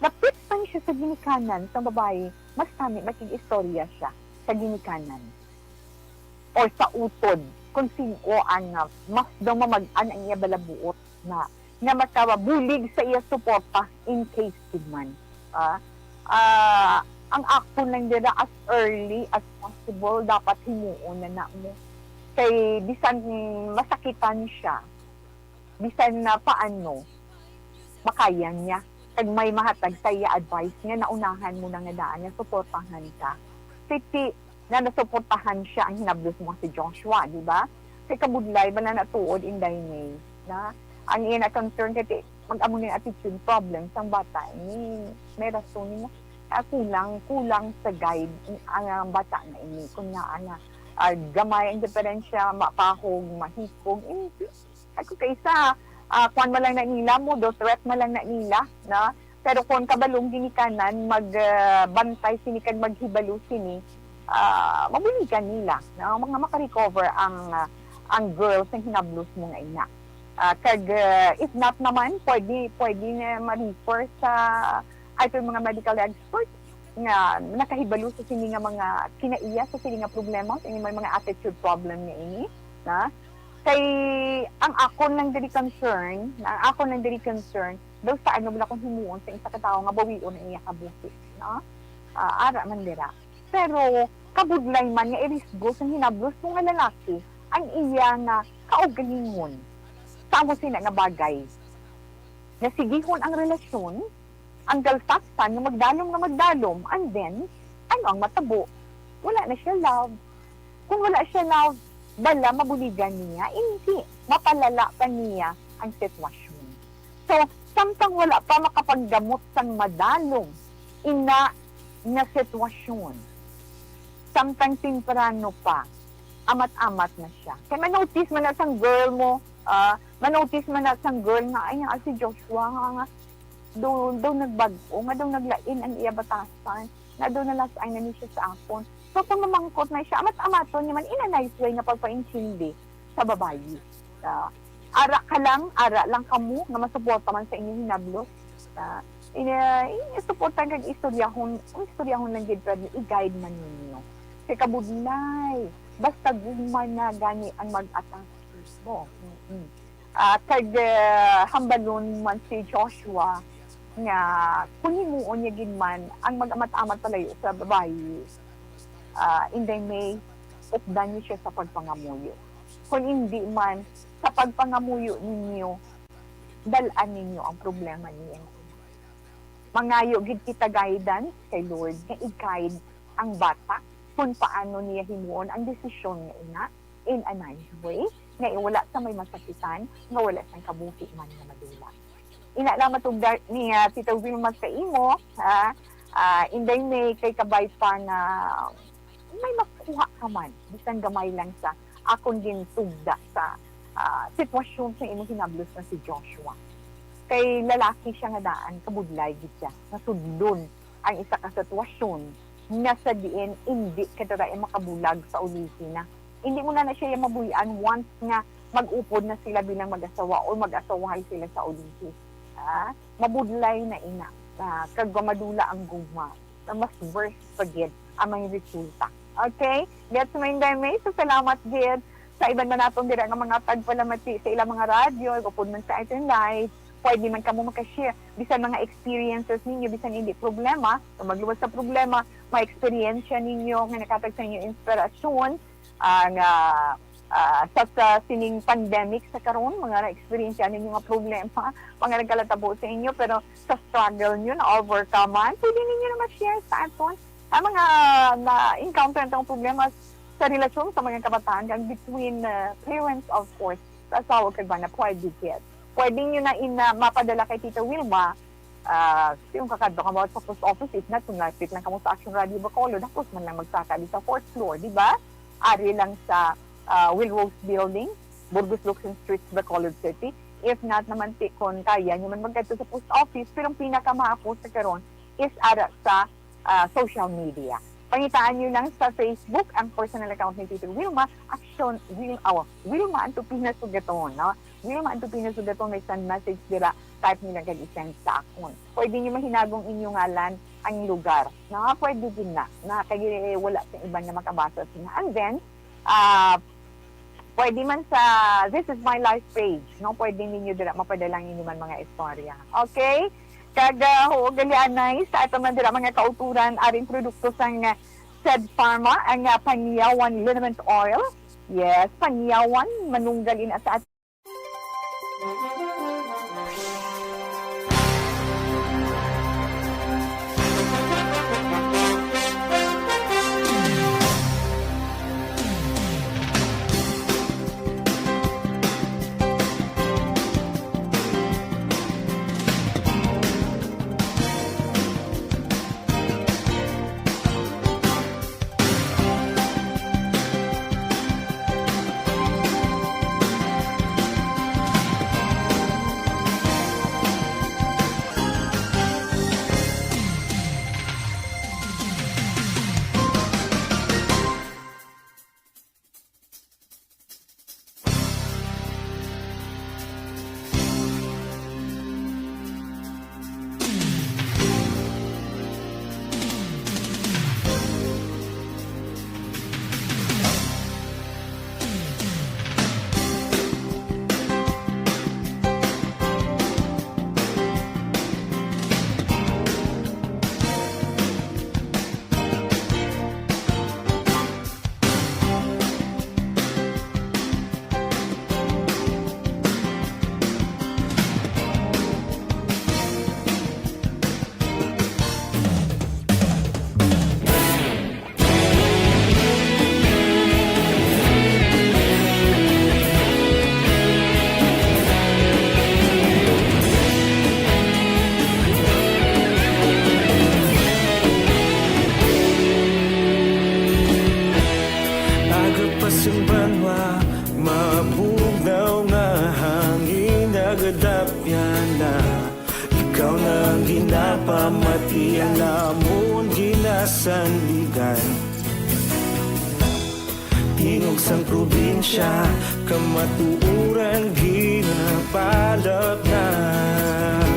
lapit pa ni siya sa ginikanan sa babayi, mas tani makig-istorya siya sa ginikanan or sa utod kung sin-o ang, ah, mas daw mamag-an ang iya balabuot na, nga makabulig sa iya suporta in case gid man. Ah, ah, ang akon lang dira, as early as possible, dapat himuon na na mo. Kay bisan masakitan siya, bisan na paano, makaya niya. Kag may mahatag sa iya advice nga naunahan mo na nga daan nga suportahan ka. Piti na nasuportahan siya ang hinablos mo si Joshua, di ba? Kay kabudlay, bala na tuod, Inday May, na ang iya na concern kay ti-, pag amo ni attitude problem sang bata, ni may rason ni, ah, kulang, kulang sa guide ang, ang bata na ini. Kung nga, nga, ah, gamay ang diferensya, mapahog, mahikog, eh, ako kay isa, ah, kwan man lang na nila mo, do threat man lang na nila, na? Pero kung kabalong ginikanan, mag, ah, bantay sini kag maghibalo sini, ah, mabuligan nila, no? Mga makarecover ang, ah, ang girl sa hinablos mo nga ina. Ah, kag, ah, if not naman, pwede, pwede na ma-refer sa ato mga medical expert nga nakahibalo sa sini nga mga kinaiya sa sini nga problema, sa ini may mga attitude problem nga ini, na? Kay ang akon lang diri concern, ang akon lang diri concern, daw sa ano bala kung himuon sa isa ka tawo nga bawion ang iya kabuhi, no? Ah, ara man dira. Pero kabudlay man nga irisgo sa hinablos mo nga lalaki ang iya nga kaugalingon sa amo sina nga bagay. Nasigihon ang relasyon, ang galsaktan nga magdalom nga magdalom, and then, ano ang matabo? Wala na siya love. Kung wala siya love, bala mabuligan niya, hindi, mapalala pa niya ang sitwasyon. So, samtang wala pa makapaggamot sang madalom ina nga sitwasyon, samtang temprano pa, amat-amat na siya. Kay manotice man na sang girl mo, ah, manotice man na sang girl nga, "Ay, nga si Joshua nga, nga daw, daw nagbag-o, nga daw naglain ang iya batasan, nga daw na-last eye na ni siya sa akon." So, kung mamangkot na siya, amat-amaton niya man in a nice way nga pagpaintindi sa babayi. Ah, ara ka lang, ara lang kamo nga masuporta man sa inyong hinablos. Ah, ina, ina suporta kag istoryahon, ang istoryahon lang gid, pero i-guide man ninyo. Kay kabudlay, basta gugma na gani ang mag-attack. Oh, mm-mm. Ah, kag, ah, hambalon man si Joshua nga kung himuon niya gid man ang mag-amat-amat palayo sa babayi, ah, Inday May, updan niyo siya sa pagpangamuyo. Kung hindi man, sa pagpangamuyo ninyo, dal-an ninyo ang problema niya. Mangayo gid kita guidance kay Lord nga i-guide ang bata kung paano niya himuon ang desisyon nga ina in a nice way, nga wala sa may masakitan, nga wala sang kabuhi man nga madula. Ina lang matugda ni, ah, Tita Wilma sa imo, ha? Ah, Inday May, kay kabay pa nga may makuha ka man, bisan gamay lang sa akon gintugda sa, ah, sitwasyon sa imo hinablos na si Joshua. Kay lalaki siya nga daan, kabudlay gid siya, nasudlon ang isa ka sitwasyon nga sa diin indi ka dira makabulag sa ulihi na. Indi mo na na siya mabuy-an once nga mag-upod na sila bilang mag-asawa or mag-asawahay sila sa ulihi. Ah, mabudlay na ina. Ah, kag madula ang gugma. Na mas worse pa gid ang mga resulta. Okay? Gets mo, Inday May? So, salamat gid sa iban man naton dira nga mga tagpalamati sa ilang mga radyo, upod man sa aton live. Pwede man kamo maka-share bisan mga experiences ninyo, bisan hindi problema, o magluwas sa problema, mga eksperyensya ninyo nga nakatag sa inyo inspirasyon, ah, nga, ah, sa, sa sining pandemic sa karon, mga na-experience ninyo nga problema, mga nagkalatabo sa inyo, pero sa struggle nyo, na-overcome man, pwede ninyo na ma-share sa aton ang mga na-encounter natong problema sa relasyon sa mga kabataan, kag between, ah, parents, of course, sa asawa kag bana, pwede gid. Pwede nyo na in, ah, mapadala kay Tita Wilma, ah, kung kakadto ka mo sa post office, if not, kung lapit lang kamo sa Action Radio Bacolod, hapos man lang magsaka di sa fourth floor, di ba? Ari lang sa, ah, Will Rose Building, Burgos Locsin Street, Bacolod City. If not naman, ti, kung kaya nyo man magkadto sa post office, pero ang pinakamahapos sa karon is ara sa, ah, social media. Pangitaan nyo lang sa Facebook ang personal account ni Tita Wilma, Action Wil-, aw, Wilma Antupina Sugaton, no? Wilma Antupina Sugaton, may send message dira, type nyo lang kag i-send sa akon. Pwede nyo mahinagong inyo ngalan, ang lugar, no? Pwede din na, na kay wala sa iban nga makabasa sina. And then, ah, pwede man sa This Is My Life page, no? Pwede ninyo dira mapadala ang inyo man mga istorya. Okay? Kag, ah, huo, galianay, sa ato man dira mga kauturan, aring produkto sang, ah, Sed Pharma, ang, ah, Panyawan Liniment Oil. Yes, Panyawan, manunggal ina sa Lamon ginasandigan, tingog sang probinsya, kamatuoran ginapalapnag.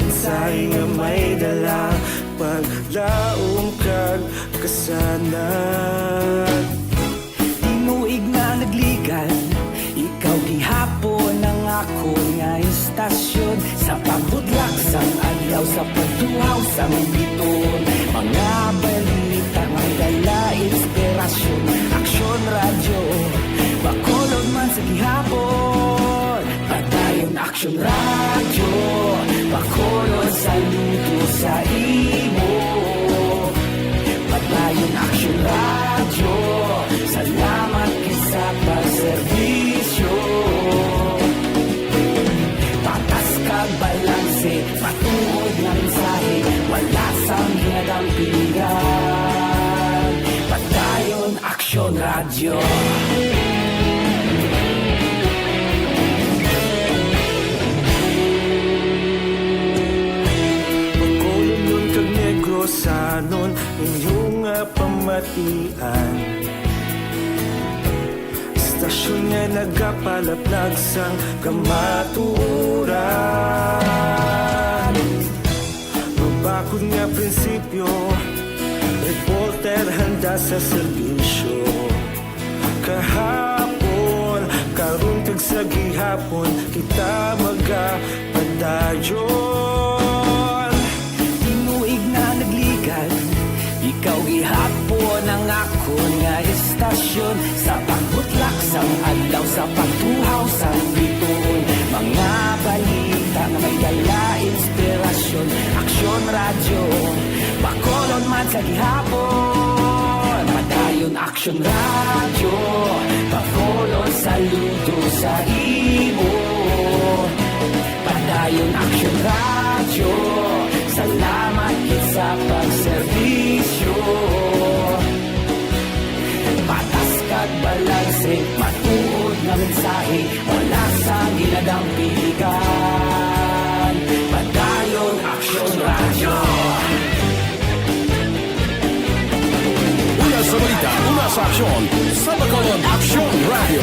Mensahe nga may dala, paglaom kag kasanag. Tinuig nga nagligan, ikaw gihapon ang akon nga istasyon. Sa pagbutlak sang adlaw, sa pagtuhaw sang bituon, mga balita nga may dala inspirasyon. Aksyon Radyo, Bacolod man sa gihapon. Padayon Aksyon Radyo, Bacolod, saludo sa imo. Padayon Aksyon Radyo, salamat gid sa pagserbisyo. Patas kag balanse, matuod nga mensahe, wala sang ginadampigan. Padayon Aksyon Radyo. Bacolodnon kag Negrosanon, inyo nga pamatian. Istasyon nga nagapalaplag sang kamatuoran. Mabakod nga prinsipyo, reporter handa sa serbisyo. Kahapon, karon kag sa gihapon, kita magapadayon. Tinuig nga nagligan, ikaw gihapon ang akon nga istasyon. Sa pagbutlak sang adlaw, sa pagtuhaw sang bituon, mga balita nga may dala inspirasyon. Aksyon Radyo, Bacolod man sa gihapon. Padayon Aksyon Radyo, Bacolod, saludo sa imo. Padayon Aksyon Radyo, salamat gid sa pagserbisyo. Patas kag balanse, matuod nga mensahe, wala sang ginadampigan. Padayon Aksyon Radyo. Una sa balita, una sa aksyon, sa Bacolod Aksyon Radyo.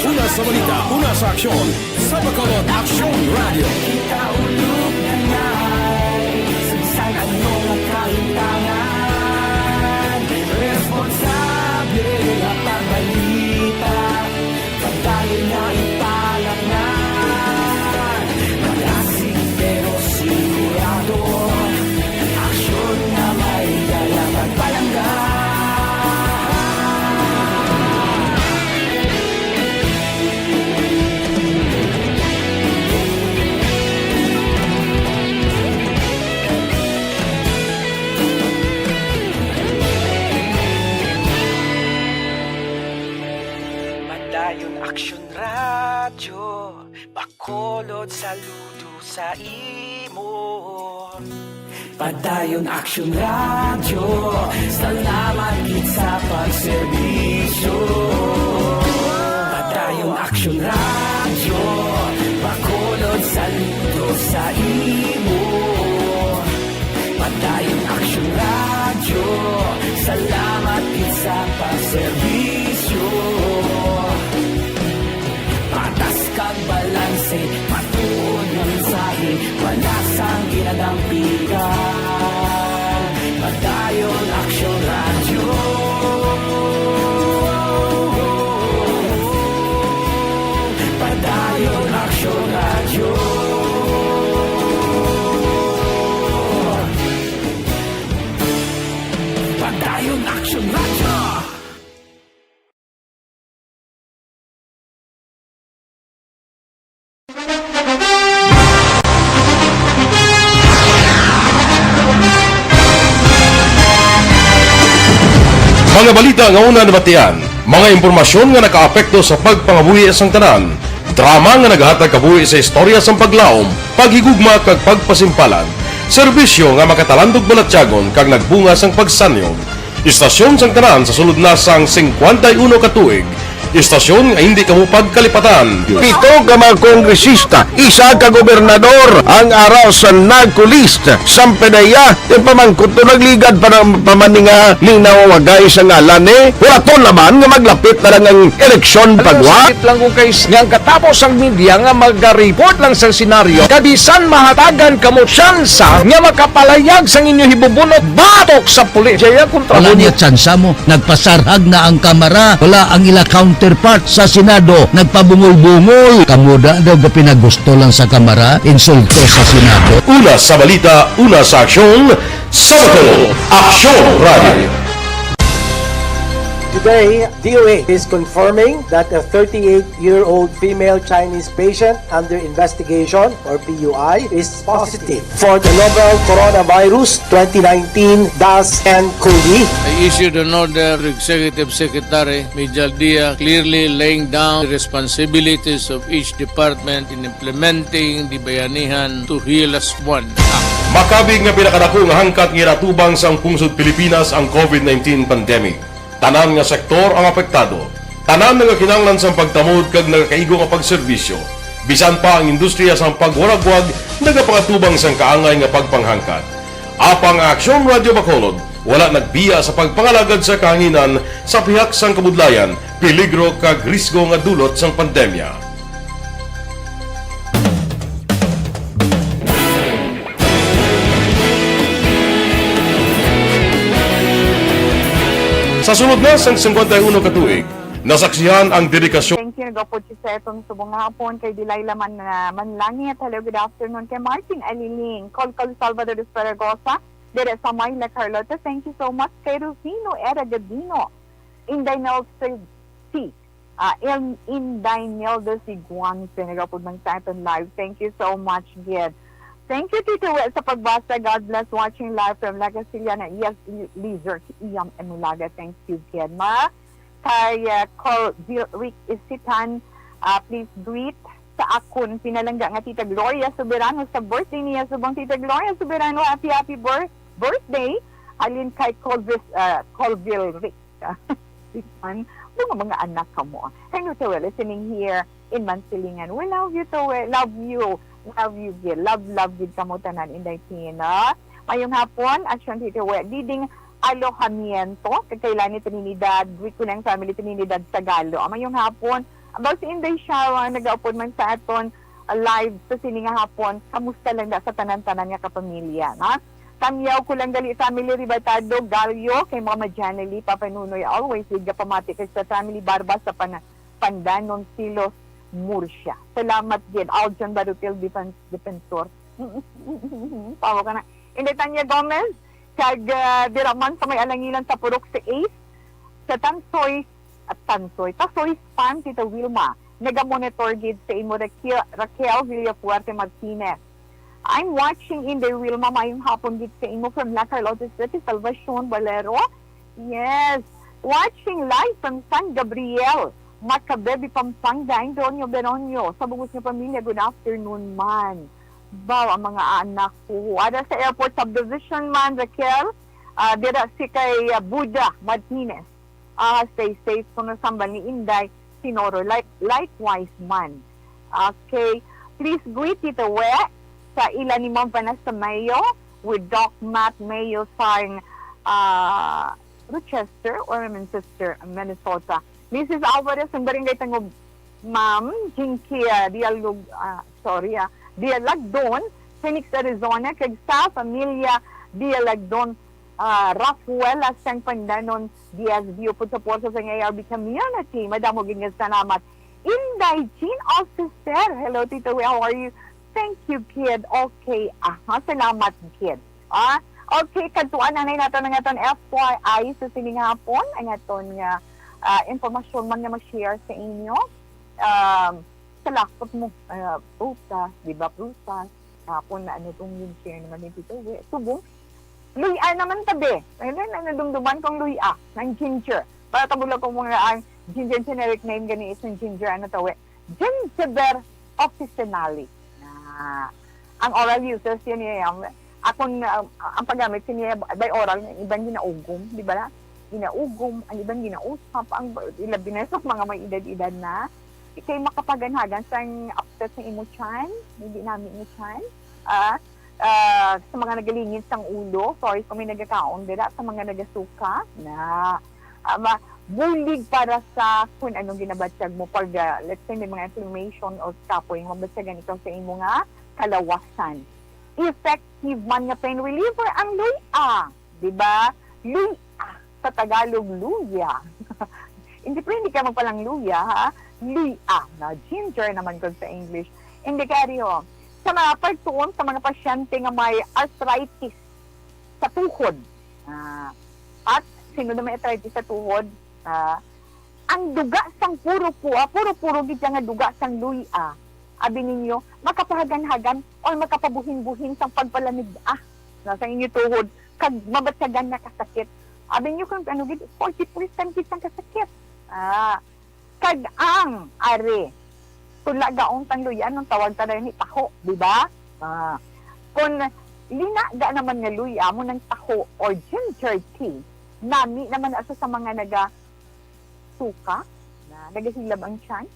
Una sa balita, una sa aksyon, sa Bacolod Aksyon Radyo. Kita ulog na ngay, sa bisan ano nga kahintangan, responsable nga pagbalita, padayon nga ipalapngan. Malasig pero sigurado, aksyon nga may dala pagpalangga. Padayon Aksyon Radyo, Bacolod, saludo sa imo. Padayon Aksyon Radyo, salamat gid sa pagserbisyo. Padayon Aksyon Radyo, Bacolod, saludo sa imo. Padayon Aksyon Radyo, salamat gid sa pagserbisyo. Patas kag balanse, matuod nga mensahe, wala sang ginadampigan. Padayon Aksyon Radyo. Padayon Aksyon Radyo. Padayon Aksyon Radyo. Mga balita nga una nabatian, mga impormasyon nga nakaapekto sa pagpangabuhi sang tanan, drama nga naghatag kabuhi sa istorya sang paglaom, paghigugma kag pagpasimpalan, serbisyo nga makatalandog balatyagon kag nagbunga sang pagsanyog. Istasyon sang tanan sa sulod na sang singkwenta y uno ka tuig, Istasyon nga hindi kamo pagkalipatan. Pito ka mga kongresista, isa ka gobernador ang ara sa NAGCO list. Sampe na iya, ti pamangkot to nagligad pa ng pamaninga ni nawagay sa ngalan ni. Wala to naman nga maglapit na lang ang eleksyon pagwa. Sakit lang kung kay nga ang katapos ang media nga magariport lang sa senaryo. Kabisan mahatagan kamo tsansa nga makapalayag sang inyo hibubunot batok sa pulis. Jaya kontra Wala mo niya tsansa mo. Nagpasarhag na ang kamara. Wala ang ila counterpart sa Senado. Nagpabungol-bungol. Kamo da daw gapinagusto lang sa kamara. Insulto sa Senado. Una sa balita, una sa aksyon, sa Bacolod, Aksyon Radio. Today, D O A is confirming that a thirty-eight-year-old female Chinese patient under investigation, or P U I, is positive for the novel coronavirus twenty nineteen dash N cov. I issued an order to Executive Secretary Mijal Dia, clearly laying down the responsibilities of each department in implementing the Bayanihan to Heal As One Act. Makabig nga pinakadako nga hangkat nga ginatubang sang pungsod Pilipinas ang covid nineteen pandemic. Tanan nga sektor ang apektado. Tanan nga kinahanglan sang pagtamod kag nagakaigo nga pagserbisyo. Bisan pa ang industriya sang pagwaragwag nagapangatubang sang kaangay nga pagpanghangkat. Apang ang Aksyon Radio Bacolod wala nagbiya sa pagpangalagad sa kahanginan sa pihak sang kabudlayan, peligro kag risgo nga dulot sang pandemya. Sa sulod na sang singkwenta y uno ka tuig, nasaksihan ang dedikasyon. Thank you, nagapod si Setong subong nga hapon kay Delilah Man-, ah, Manlangit. Hello, good afternoon. Kay Martin Aliling, Colcol Salvador Esparagosa, dere sa Mayla, Carlota. Thank you so much. Kay Rufino Era Gabino, Inday Nelson C. Ah, in, in Daniel de Siguang, Senegal, pud man sa aton live. Thank you so much, gid. Thank you, Tito Wes, sa pagbasa. God bless, watching live from La Castellana. Yes, Li-, Lizard, Iyam Emulaga. Thank you, gid. Ma, kay, ah, Col Bill Rick Isitan, ah, please greet sa akon pinalangga nga Tita Gloria Soberano sa birthday niya. Subong, Tita Gloria Soberano, happy, happy bir-, birthday. Halin kay Colvis, ah, Colville Rick. Bisan, mga, mga anak kamo. Hello, Tito Wes, listening here in Mansilingan. We love you, Tito Wes. Love you. Love you, gid. Love, love, gid kamo tanan, Inday Tina. Mayong hapon, Aksyon, Tito Wes. Diding alojamiento, kay Kailani Trinidad, Rico ng family, Trinidad, Sagalo. Mayong hapon. About si Inday Sharon, nagaupod man sa aton, ah, live sa sini nga hapon. Kamusta lang da sa tanan-tanan nga kapamilya, na? Tamyaw ko lang gali, family Ribatado, Gallo, kay Mama Janely, Papa Nunoy, always with kapamati kay sa family Barba sa Pana-, Pandanon, Silos, Murcia. Salamat gid, Aljon Barutil Defen-, Defensor. Tawa ka na. Inday Tanya Gomez, kag, ah, dira man sa may Alangilan sa Purok sa Ace, sa Tansoy, at Tansoy. Tasoy Spam, Tita Wilma. Nagamonitor gid sa imo, Raquel, Raquel Villafuerte Martinez. I'm watching, Inday Wilma, mayong hapon gid sa imo from La Carlota City, Salvacion Valero. Yes. Watching live from San Gabriel, Macabebe, Pampanga, Indonio Beronio, sa bug-os nga pamilya, good afternoon man. Baw, ang mga anak ko. Ada sa airport subdivision man, Raquel, ah, dira si kay, ah, Buda Martinez. Ah, stay safe kuno sambal ni Inday Sinoro. Like, likewise man. Okay. Please greet Tito We sa ila ni Ma'am Vanessa Mayo with Doc Matt Mayo sang, ah, Rochester or Manchester, Minnesota. Missus Alvarez, ang barangay Tangob, Ma'am Jinkia Dialog-, ah, sorry, ah, Dialagdon, Phoenix, Arizona, kag sa pamilya Dialagdon, ah, Rafael Aseng Pandanon, D S V, upod sa puwersa sa A R B community. Madamo gid nga salamat. Inday Jean of Sister. Hello, Tito Will. How are you? Thank you, kid. Okay. Aha, salamat, kid. Ah, okay, kadtuan na nato ang aton F Y I sa sining hapon. Ang aton nga, ah, impormasyon man nga mag-share sa inyo. Um, sa lakot mo, ah, prutas, di ba, prutas? Hapon na ano tong gin-share naman ni Tito Will. Subong, luya naman tabi. Ayun na, nadumduman kong luya, ng ginger. Para tabulag ko mga ang ginger, generic name gani is ng ginger, ano to, eh? Gingiber officinalis. Na, ang oral users, yun, yun, yun. Akong, ah, ang paggamit, yun, yun, by oral, yung iban ginaugom, di ba na? ginaugom, ang iban ginausap, ang ilabi na sa mga may edad-edad na. Kay makapaganhagan sang upset sa imo tiyan, hindi nami ni tiyan. Ah, ah, sa mga nagalingin sang ulo, sorry kung may nagakaon dira, sa mga nagasuka, na, ah, ma-, bulig para sa kung anong ginabatyag mo. Pag, ah, let's say, may mga inflammation o kapoy, mabatyagan ikaw sa imo nga kalawasan. Effective man nga pain reliever ang luy-a, di ba? Luy-a sa Tagalog, luya. Hindi, pero hindi ka magpalang luya, ha? Luy-a, na ginger naman gud sa English. Hindi kaya, sa mga pagtuon sa mga pasyente nga may arthritis sa tuhod. Ah, at sino na may arthritis sa tuhod? Ah, ang duga sang puro-puro, ah, puro-puro gid siya nga duga sang luy-a. Abi ninyo, makapahaganhagan or makapabuhin-buhin sang pagpalamig-a na sa inyo tuhod, kag mabatyagan na kasakit. Abi ninyo kung ano gid, forty percent gid sang kasakit. Ah, kag ang, ari, kung lagaon sang luy-a, anong tawag ta ni taho, di ba? Ah, kung linaga naman nga luy-a, amo nang taho or ginger tea, nami naman na sa, sa mga naga suka, na nagahilab ang tiyan,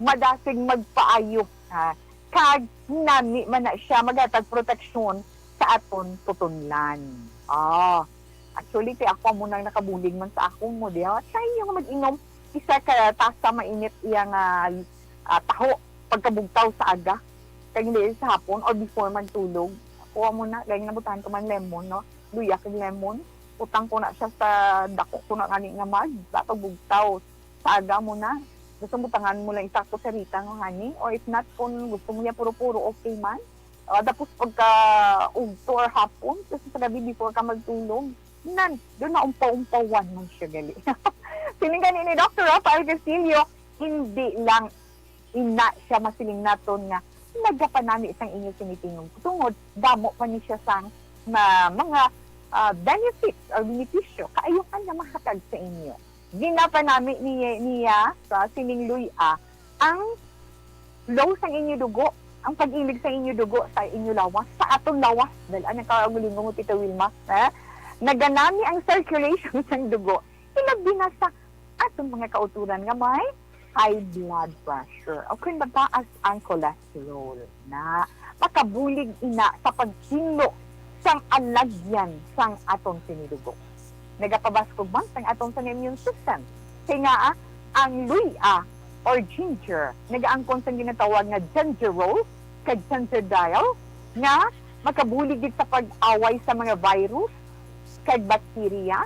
madasig magpaayo, ha, kag nami man na siya maghatag proteksyon sa aton tutunlan. Ah, actually, kay ako amo nang nakabulig man sa akon mo, di ba? Try niyo nga mag-inom isa ka tasa mainit iya nga, ah, taho pagkabugtaw sa aga, kag hindi sa hapon or before magtulog. Ako amo na, kay nabutahan ko man lemon, no? Luya kag lemon. Butang ko na siya sa dako ko na gani nga mug, sa bugtaw. Sa aga mo na. Gusto mo, butangan mo lang isa ka kutsarita nga honey. Or if not, kung gusto mo niya puro-puro, okay man. Ah, tapos pagka ugto or hapon, kasi sa gabi before ka magtulog, nan, doon na umpaw-umpawan man siya gali. Siling gani ni Doctor Rafael Castillo, hindi lang ina siya masiling naton nga nagapanami sang inyo sinitingog. Tungod, damo pa ni siya sang na mga, ah, benefits or benepisyo, kaayuhan nga mahatag sa inyo. Ginapanami niya, niya sa sining luy-a ang flow sang inyo dugo, ang pag-ilig sa inyo dugo sa inyo lawas, sa aton lawas, dahil ang kaugalingon mo, Tita Wilma, eh? Naganami ang circulation sang dugo. Ilabi na sa aton mga kauturan nga may high blood pressure o kung mataas ang cholesterol, na makabulig ina sa paghinlo sang alagyan sang aton sinidugo. Nagapabaskog man sang aton sang immune system. Kay nga, ah, ang luy-a or ginger nagaangkon sang ginatawag nga gingerol kag cannabidiol nga makabulig gid sa pag-away sa mga virus kag bakterya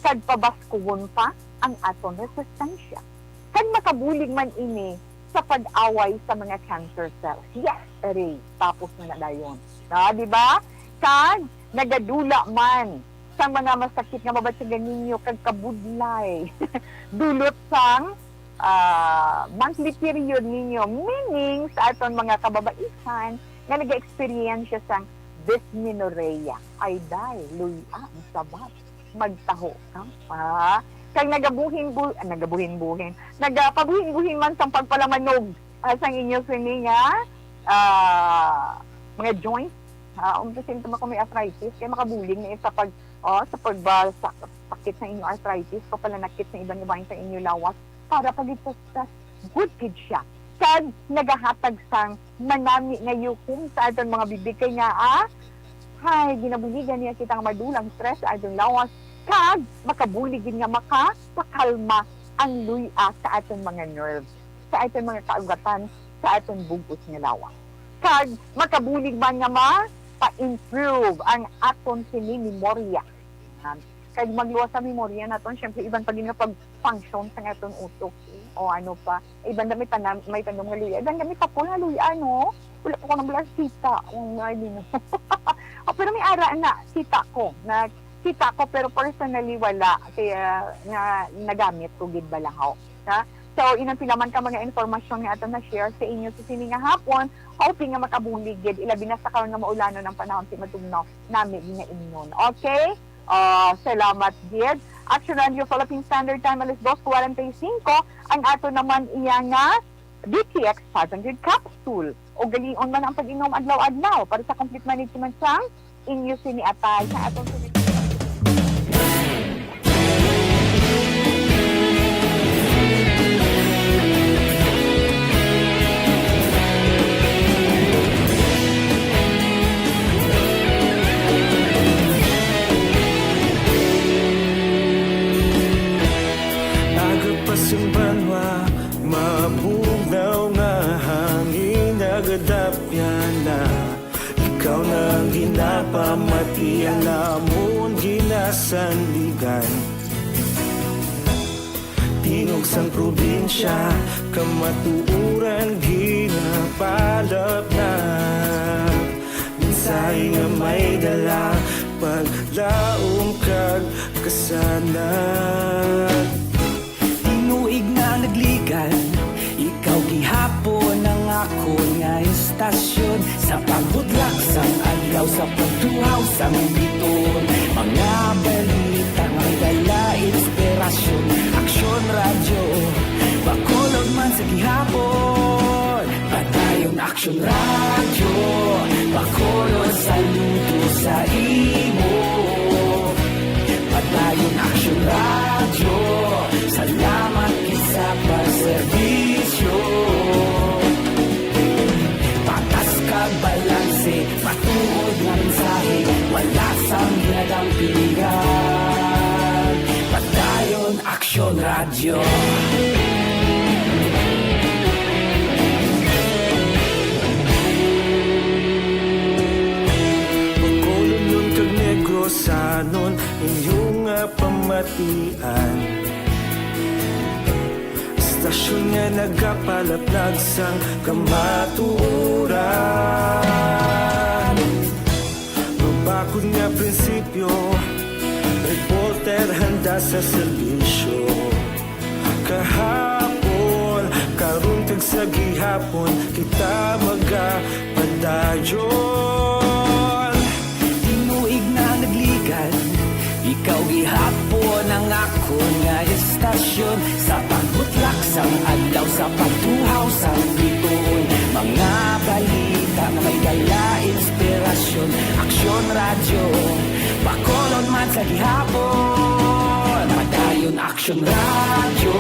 kag pabaskugon pa ang aton resistensya. Kag makabulig man ini sa pag-away sa mga cancer cells. Yes, aray, tapos na na dayon. Na, di ba? Kag nagadula man sa mga masakit nga mabatyagan ninyo kag kabudlay dulot sang, ah, monthly period ninyo, meaning sa aton mga kababaihan nga nag-experience sang dysmenorrhea. Ay, day, luy-a ang sabat. Magtaho ka. Ah, kag nagabuhin-bu-, ah, nagabuhin-buhin. Nagapabuhin-buhin man sang pagpalamanog, ah, sang inyo sini nga, ah, mga joints. Ah, um, kasi ito ako may arthritis, kaya makabulig na sa pag, oh, sa pagba-, sa sakit sa inyo arthritis, papalanakit sa iban nga bahin sa inyo lawas, para pag-stress, good gid siya. Kag nagahatag sang manami nga yukom sa aton mga bibig kay nga, ah, hay, ginabuligan niya kita nga madulang stress sa aton lawas, kag makabulig gid nga makapakalma ang luy-a sa aton mga nerves, sa aton mga kaugatan, sa aton bug-os nga lawas. Kag makabulig man nga mapa-improve ang aton sini memorya. Kag magluwas sa memorya naton, syempre, iban pa gid nga pag-function sa aton utok, eh. O ano pa, iban na may tanam, may tanom nga luya, iban na may tapol nga luya, no? Wala pa ko nang kita. Oh, nga, hindi, no? Oh, pero may ara na, kita ko, na kita ko, pero personally wala. Kaya nga nagamit ko gid bala, ho. Ha? So, inang pila man ka mga informasyon nga ato na-share sa inyo sa sini nga hapon, hoping nga makabulig gid, ilabi na sa karon nga maulanon ang panahon, si matugnaw nami nga ingon. Okay? Ah, salamat gid. Action Radio Philippine Standard Time, alas dos cuarenta y cinco. Ang ato naman iya nga D T X five hundred capsule. O galion man ang pag-inom adlaw-adlaw para sa complete management sang inyo sini atay sa aton sunod. sandigan. Tingog sang probinsya, kamatuoran ginapalapnag. Mensahe nga may dala, paglaom kag kasanag. Tinuig nga nagligan, ikaw gihapon ang akon nga istasyon. Sa pagbudlak sang adlaw, sa pagtuhaw sang bituon, mga balita nga may dala inspirasyon. Aksyon Radyo, Bacolod man sa gihapon. Padayon Aksyon Radyo, Bacolod saludo sa imo. Padayon Aksyon Radyo, salamat gid sa pagserbisyo. Patas kag balanse, matuod nga mensahe, wala sang ginadampigan. Padayon Aksyon Radyo. Bacolodnon kag Negrosanon, inyo nga pamatian. Istasyon nga nagapalapnag sang kamatuoran. Mabakod nga prinsipyo, reporter handa sa serbisyo. Kahapon, karon kag sa gihapon, kita magapadayon. Tinuig na nagligan, ikaw gihapon ang akon nga istasyon. Sa pagbutlak sang adlaw, sa pagtuhaw sang bituon, mga balita nga may dala inspirasyon. Aksyon Radyo, Bacolod man sa gihapon. Padayon Aksyon Radyo,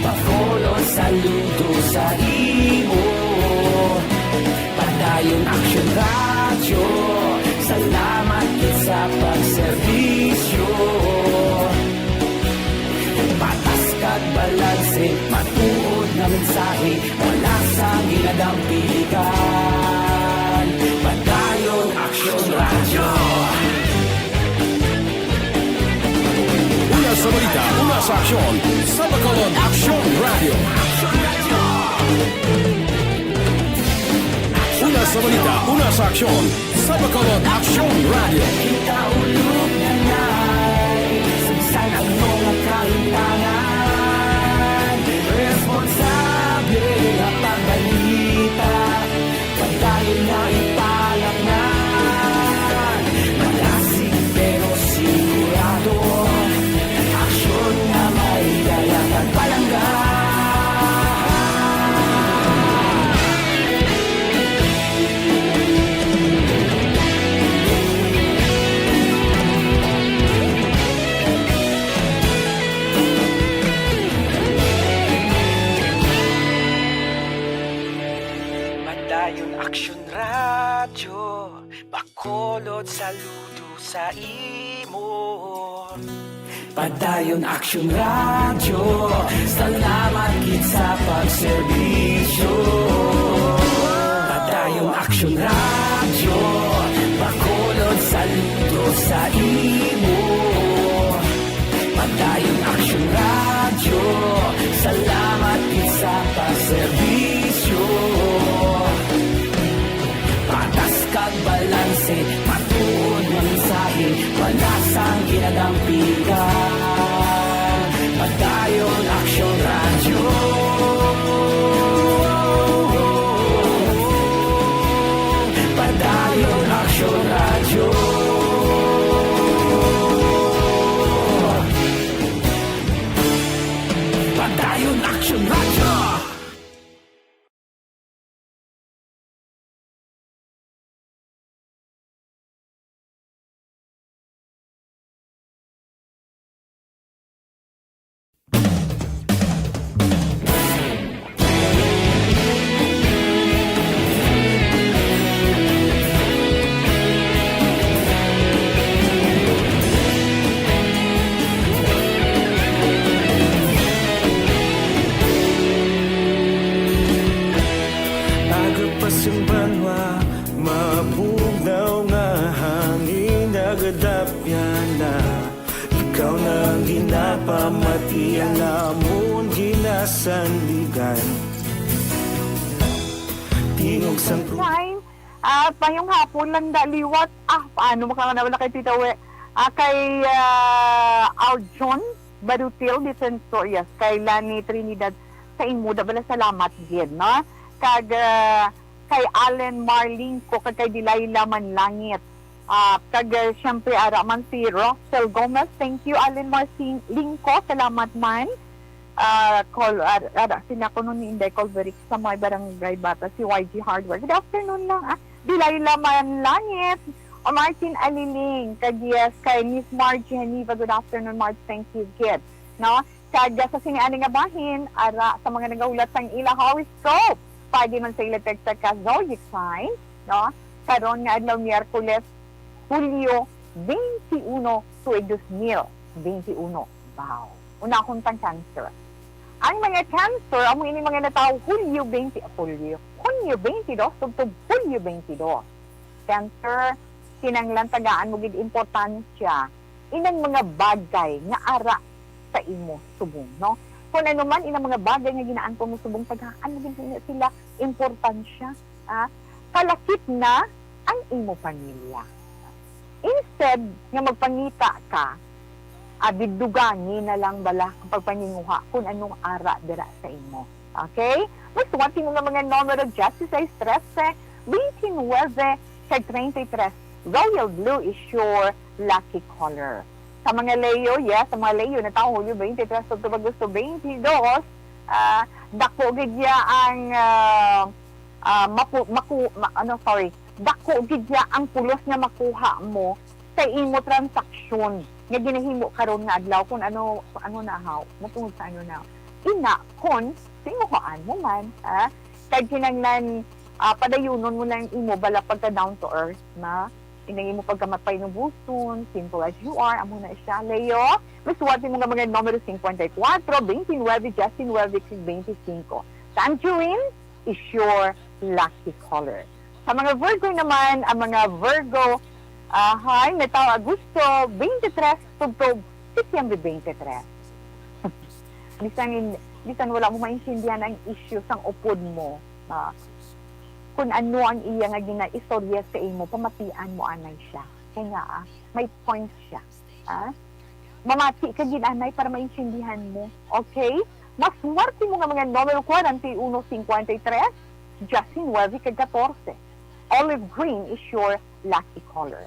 Bacolod saludo sa imo. Padayon Aksyon Radyo, salamat gid sa pagserbisyo. Patas kag balanse, matuod nga mensahe, wala sang ginadampigan. Padayon Aksyon Radyo. Una sa balita, una sa aksyon, sa Bacolod Aksyon Radyo. Una sa balita, una sa aksyon, sa Bacolod Aksyon Radyo. Kita ulog na nay, sa bisan ano nga kahimtangan, responsable nga pagbalita. Padayon nga ipalapngan, malasig pero sigurado. Aksyon nga may dala kag palangga. Padayon Aksyon Radyo, Bacolod saludo sa imo. Padayon Aksyon Radyo, salamat gid sa pagserbisyo. Padayon Aksyon Radyo, Bacolod saludo sa imo. Padayon Aksyon Radyo, salamat gid sa pagserbisyo. Patas kag balanse, matuod nga mensahe, wala sang ginadampigan. Padayon Aksyon Radyo. Padayon Aksyon Radyo. Padayon Aksyon Radyo. Ikaw na ang ginapamati, ang amon ginasandigan. Tingog sang tru- Time. At mayong hapon lang da liwat. Ah, paano mo ka nga nawala kay Tita We? Ah, kay, ah, Aljon Barutil Defensor, yes, kay Lani Trinidad, sa imo da bala salamat gid, no? Kag, ah, kay Allen Marlingco, kag kay Delilah Manlangit. Ah, kag, ah, siyempre, ara man si Roxel Gomez. Thank you, Allen Marlingco. Salamat man. Ah, call, ah, ah, sila ko nun ni Inday Colberic sa may barangay Bata, si Y G Hardware. Good afternoon lang, ah. Delilah Manlangit, o Martin Aliling, kag yes, kay Miss Margie Haniva, good afternoon, Marge, thank you, kid. No? Kag sa sini ani nga bahin, ara sa mga nagahulat sang ila horoscope, pwede man sa ila text ka zodiac sign, no? Karon nga adlaw, Miyerkules, Hulyo twenty-one, tuig dos mil twenty-one. Wow. Unahon tang Cancer. Ang mga Cancer, amo ini mga natawo Hulyo twenty, Hulyo, Hunyo twenty-dos, tubtob Hulyo twenty-dos. Cancer, kinahanglan tagaan mo gid importansya inang mga bagay nga ara sa imo subong, no? Kung ano man inang mga bagay nga ginaangkon mo subong, tagaan mo gid niya sila importansya, ah, kalakip na ang imo pamilya. Instead nga magpangita ka, abi, dugangi na lang bala ang pagpaninguha kung anong ara dira sa imo. Okay? Masuwat mo nga mga numero, diyesisais, trese, twenty-nine, kag treinta y tres. Royal blue is your lucky color. Sa mga Leo, yes, sa mga Leo, natawo Hulyo twenty-tres tubtob Agosto twenty-dos, ah, dako gid ya ang, ah, ah, mapu-, maku-, ma-, ano, sorry, dako gid ya ang pulos nga makuha mo sa imo transaksyon nga ginahimo karon nga adlaw, kung ano, kung ano na haw, matungod sa ano na. Ina, kon singuhaan mo man, ah, kag kinahanglan, ah, padayunon mo lang imo bala pagka down to earth na inang imo pagkamapay ng buson, simple as you are, amo na siya. Leo, masuwat mo nga mga numero singkwenta y kuwatro, bente nuwebe, diyes nuwebe, kag bente singko. Tangerine is your lucky color. Sa mga Virgo naman, ang mga Virgo, ah, hay, natawo Agosto twenty-three tubtob Setyembre twenty-three. Bisan in-, bisan wala mo maintindihan ang issue sang upod mo, ah, kung ano ang iya nga ginaistorya sa imo, pamatian mo anay siya. Kaya nga, ah, may point siya. Ah? Mamati ka gid anay para maintindihan mo. Okay? Maswerte mo nga mga numero kwarenta y uno, cincuenta y tres, diecinueve, kag catorce. Olive green is your lucky color.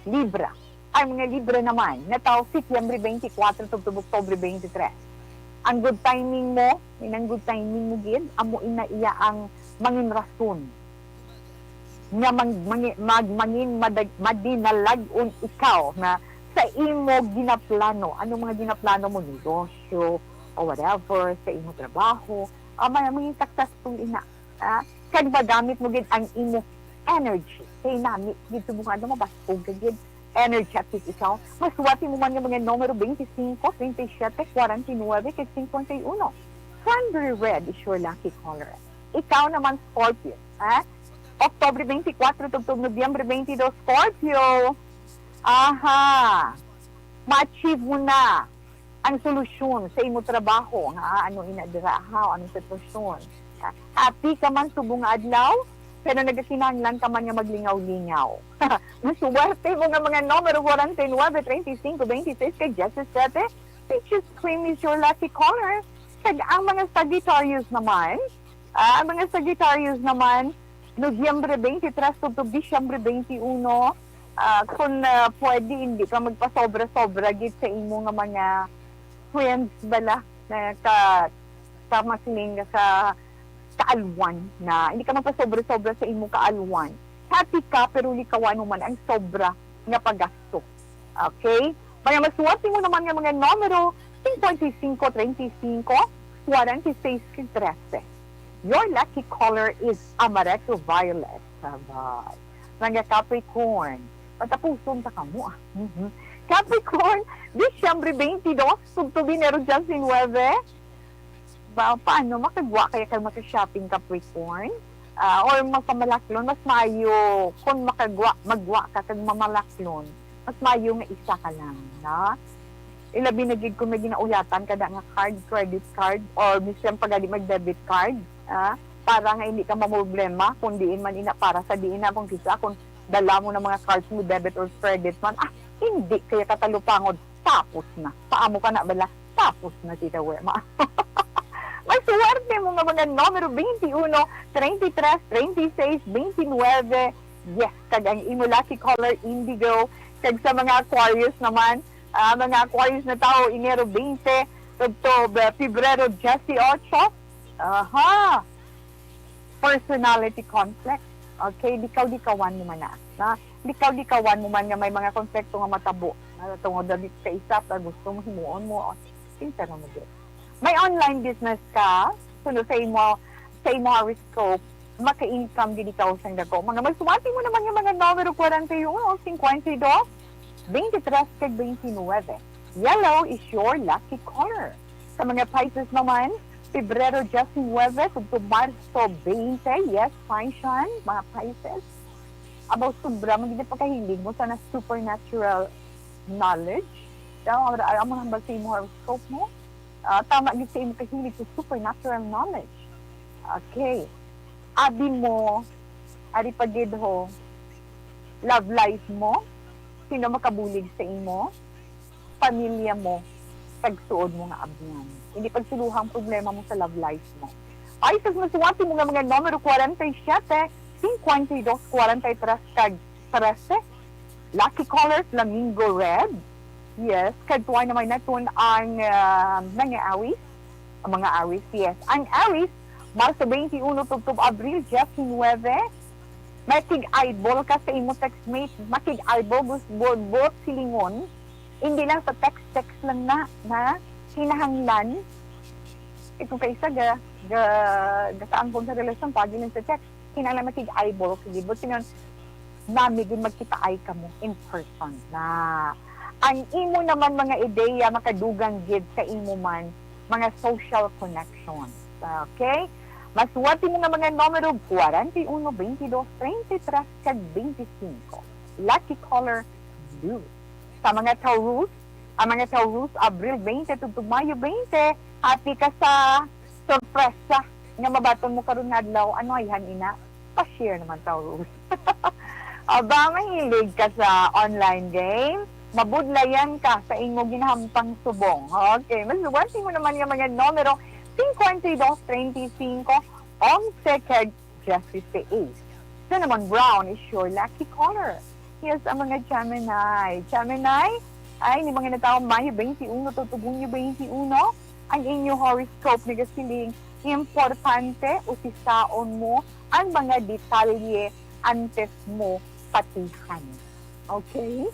Libra. Ang mga Libra naman, natawo Setyembre twenty-four tubtob Oktubre twenty-three. Ang good timing mo, inang good timing mo gid, amo ina iya ang mangin rason nga mang-, mangi-, mag-, mangin madag-, madinalag-on ikaw na sa imo ginaplano. Ano mga ginaplano mo, negosyo, o whatever, sa imo trabaho, ah, may, maging successful ina. Ah, kag magamit mo gid ang imo energy. Kay nami gid subong nga mabaskog ka gid, energetic ikaw. Maswerte mo man nga mga numero twenty-cinco, twenty-siete, kwarenta y nuwebe, kag cincuenta y uno. Cranberry red is your lucky color. Ikaw naman, Scorpio, ha? Oktubre twenty-four tubtob Nobyembre twenty-two, Scorpio. Aha. Ma-achieve mo na ang solusyon sa imo trabaho, nga ano ina dira, ha, o anong sitwasyon. Happy ka man subong nga adlaw, pero nagakinahanglan ka man nga maglingaw-lingaw. Maswerte mo nga mga numero kwarenta y nuwebe, treinta y cinco, veintiséis, kag diecisiete. Peaches cream is your lucky color. Kag ang mga Sagittarius naman, ah, ang mga Sagittarius naman, Nobyembre twenty-three tubtob Disyembre twenty-uno, ah, kung, ah, pwede, hindi ka magpasobra-sobra gid sa imo nga mga friends bala na ka, sa masiling nga sa kaalwan na. Hindi ka magpasobra-sobra sa imo kaalwan. Happy ka, pero likawan mo man ang sobra nga paggasto. Okay? Mga maswerte mo naman nga mga numero, cincuenta y cinco, treinta y cinco, kwarenta y seis, kag trese. Your lucky color is amaretto violet. Sabay. Mga Capricorn. Patapuson ta kamo, ah. Mhm. Capricorn, Disyembre twenty-two, tubtob Enero diecinueve. Ba, paano? Makagwa kaya kag maka-shopping, Capricorn? Ah, or magpamalaklon? Mas maayo kung makagwa, magwa ka kag mamalaklon. Mas maayo nga isa ka lang, no? Ilabi na gid kung may ginauyatan ka na nga card, credit card, or bisan pa gani mag-debit card, ah, para nga hindi ka mamroblema kung diin man ina para sa diin na, kung kisa kung dala mo na mga cards mo, debit or credit man, ah, hindi kaya ka talupangon. Tapos na. Paamo ka na bala? Tapos na, Tita Wema. May suwerte mo nga mga numero twenty-one, twenty-three, twenty-six, twenty-nine. Yes, kag ang imo lucky color indigo. Kag sa mga Aquarius naman, ah, mga Aquarius na tawo, Enero twenty, tubtob, ah, Pebrero dieciocho. Aha. Personality conflict. Okay, likaw-likawan mo man na. Na, likaw-likawan mo man nga may mga konflikto nga matabo. Na tungod lang sa isa, pa gusto mo, himuon mo, o, sincero mo gyud. May online business ka, suno sa imo, sa imo horoscope, maka-income gid ikaw sang dako. Mga magsuwati mo naman nga mga numero forty-one, fifty-two, twenty-three, kag twenty-nine. Yellow is your lucky color. Sa mga Pisces naman, Pebrero diecinuebe, tubtob Marso twenty. Yes, Pisces, mga Pisces. Abaw, sobra man gid ang pagkahilig mo sa na supernatural knowledge. Tama, ang mga hambal sa imo horoscope mo. Ah, tama gid sa imo kahilig sa supernatural knowledge. Okay. Abi mo, ari pa gid ho, love life mo, sino makabulig sa imo, pamilya mo, kag suod mo nga abyan. Hindi pagsuluha ang problema mo sa love life mo. Ay, sa masuwati mo nga mga numero forty-seven, fifty-two, forty-three, kag trese. Lucky color, flamingo red. Yes, kadtuan naman naton ang, ah, mga awis. Ang mga awis, yes. Ang awis, Marso twenty-one, tubtob Abril diecinuebe. Makig-eyeball ka sa imo textmate. Makig-eyeball, gus-, bu-, buot silingon. Hindi lang sa text-text lang na, na kinahanglan. Ito kay isa ga, ga, gakaangkon sa relasyon, pagi lang sa text. Kinahanglan makig-eyeball ka gid. But sinon, nami gid magkitaay kamo in person na. Ang imo naman mga ideya makadugang gid sa imo man mga social connections. Okay? Masuwati mo nga mga numero forty-one, twenty-two, twenty-three, kag twenty-five. Lucky color, blue. Sa mga Taurus, ang mga Taurus, Abril twenty tubtob Mayo twenty, happy ka sa sorpresa nga mabaton mo karon nga adlaw. Ano ayhan ina? Pa-share naman, Taurus. Aba, mahilig ka sa online game? Mabudlayan ka sa imo ginahampang subong. Okay, masuwati mo naman nga mga numero, fifty-two, twenty-five, eleven, kag dieciséis. Cinnamon brown is your lucky color. Yes, ang mga Gemini. Gemini, ay, ni mga natawo Mayo twenty-one, tubtob Hunyo twenty-one, ang inyo horoscope nagasiling, importante usisaon mo ang mga detalye antes mo patihan. Okay?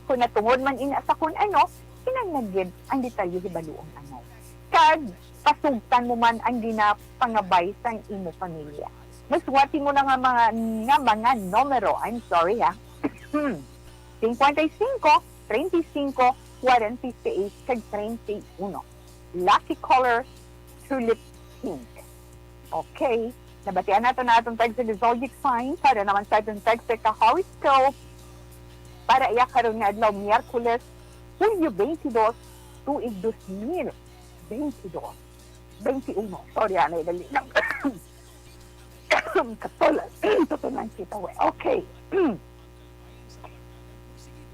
Kung natungod man ina sa kun ano, kinahanglan gid ang detalye hibaluon ano. Kag pasugtan mo man ang ginapangabay sang imo pamilya. Masuwati mo na nga mga, nga mga numero. I'm sorry, ha. Cincuenta y cinco, treinta y cinco, cuarenta y seis, kag treinta y uno. Lucky color, tulip pink. Okay. Nabatian nato na atong text sa zodiac sign. Para naman sa atong text sa horoscope, para iya karon nga adlaw, Miyerkules, Hulyo twenty-two, tuig dos mil twenty-two. Twenty-one. Sorry, anay, dali lang. Katulan. Tutunan kita, we. Okay.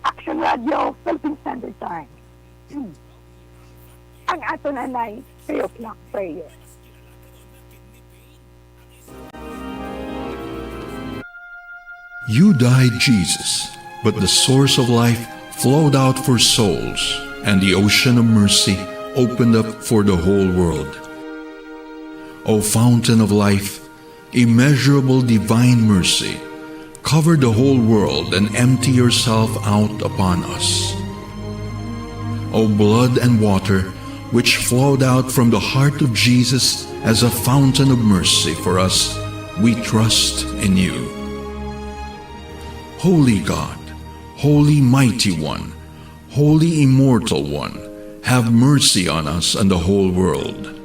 Action Radio, Philippine Standard Time. Ang aton anay, three o'clock prayer. You died, Jesus, but the source of life flowed out for souls, and the ocean of mercy opened up for the whole world. O fountain of life, immeasurable divine mercy, cover the whole world and empty yourself out upon us. O blood and water, which flowed out from the heart of Jesus as a fountain of mercy for us, we trust in you. Holy God, Holy Mighty One, Holy Immortal One, have mercy on us and the whole world.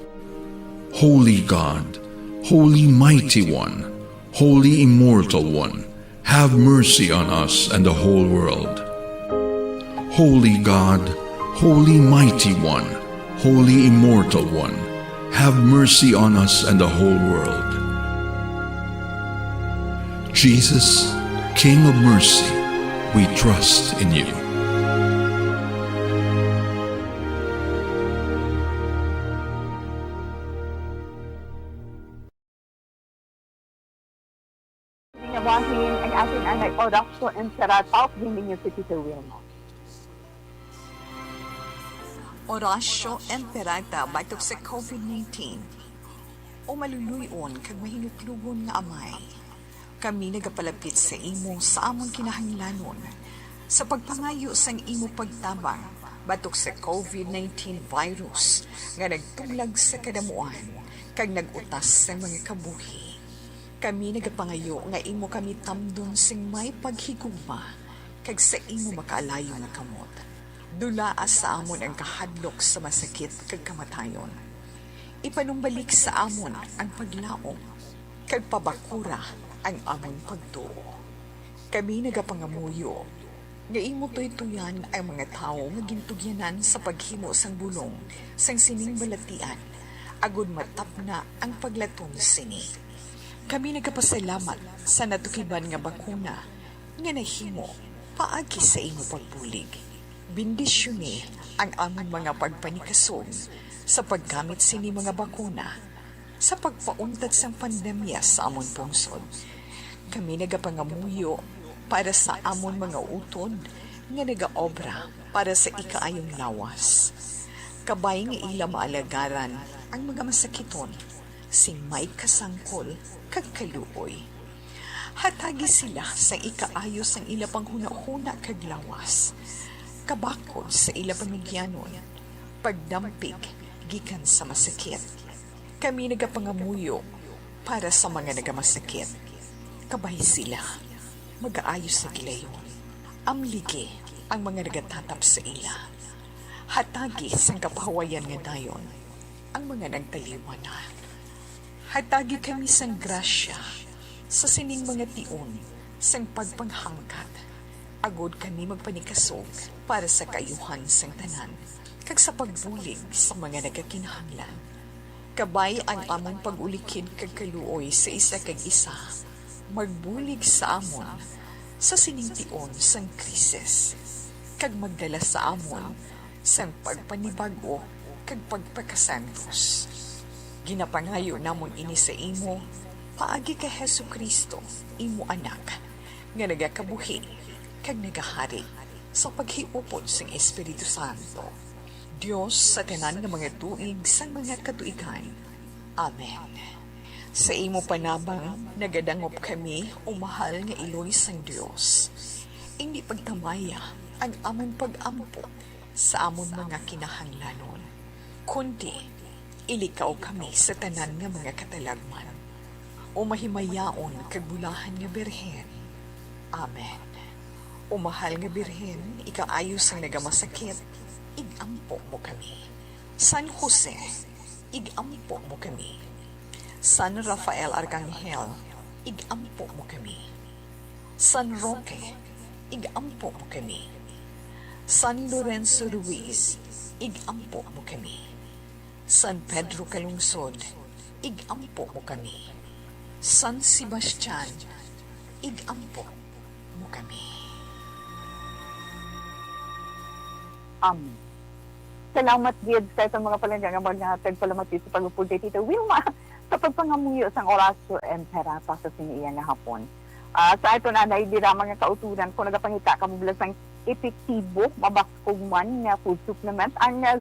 Holy God, Holy Mighty One, Holy Immortal One, have mercy on us and the whole world. Holy God, Holy Mighty One, Holy Immortal One, have mercy on us and the whole world. Jesus, King of Mercy, we trust in you. Nga bahin ang aton anay Oratio Imperata, ug ninyo si Tito Wilma. Oratio Imperata batok sa COVID nineteen. O maluluy-on kag mahinuklugon nga Amay, kami nagapalapit sa imo sa amon kinahanglanon sa pagpangayo sang imo pagtabang batok sa COVID nineteen virus nga nagtuglag sa kadamuan kag nag-utas sang mga kabuhi. Kami nagapangayo nga imo kami tamdon sing may paghigugma kag sa imo makaalayo nga kamot. Dulaa sa amon ang kahadlok sa masakit kag kamatayon. Ipanumbalik sa amon ang paglaom kag pabakura ang amon pagtuo. Kami nagapangamuyo nga imo tuytoyan ang mga tawo nga gintugyanan sa paghimo sang bulong sang sining balatian, agod matapna ang paglatom sini. Kami nagapasalamat sa natukiban nga bakuna nga nahimo paagi sa imo pagbulig. Bendisyoni ang amon mga pagpanikasog sa paggamit sini mga bakuna sa pagpauntat sang pandemya sa amon pungsod. Kami nagapangamuyo para sa amon mga utod nga nagaobra para sa ikaayong lawas, kabay nga ila maalagaran ang mga masakiton sing may kasangkol kag kaluoy. Hatagi sila sang ikaayo sang ila panghunahuna kag lawas, kabakod sa ila pamigyanon, pagdampig gikan sa masakit. Kami nagapangamuyo para sa mga nagamasakit, kabay sila magaayo sa gilayon. Amligi ang mga nagatatap sa ila. Hatagi sang kapahuwayan nga dayon ang mga nagtaliwan na. Hatagi kami sang grasya sa sining mga tion sang pagpanghangkat, agod kami magpanikasog para sa kaayuhan sang tanan kag sa pagbulig sa mga nagakinahanglan. Kabay ang amon pag-ulikid kag kaluoy sa isa kag isa, magbulig sa amon sa sining tion sang krisis, kag magdala sa amon sang pagpanibag-o kag pagpakasantos. Ginapangayo namon ini sa imo paagi kay Jesu-Cristo, imo Anak, nga nagakabuhi kag nagahari sa paghiupod sang Espiritu Santo, Dios sa tanan nga mga tuig sang mga katuigan. Amen. Sa imo panabang nagadangop kami, o mahal nga Iloy sang Dios. Indi pagtamaya ang amon pag-ampo sa amon mga kinahanglanon, kundi ilikaw kami sa tanan nga mga katalagman. O mahimayaon kag bulahan nga Birhen. Amen. O mahal nga Birhen, ikaayo sang nagamasakit, ig-ampo mo kami. San Jose, ig-ampo mo kami. San Rafael Arcangel, ig-ampo mo kami. San Roque, ig-ampo mo kami. San Lorenzo Ruiz, ig-ampo mo kami. San Pedro Calungsod, ig-ampo mo kami. San Sebastian, ig-ampo mo kami. Amen. Salamat gid sa aton mga palangga nga maghatag palamati sa pag-upod kay Tita Wilma sa pagpangamuyo sang Oratio Imperata sa sini iya nga hapon. Ah, sa aton anay dira, mga kauturan, kung nagapangita kamo bala sang epektibo, mabaskog man nga food supplement, ang, ah,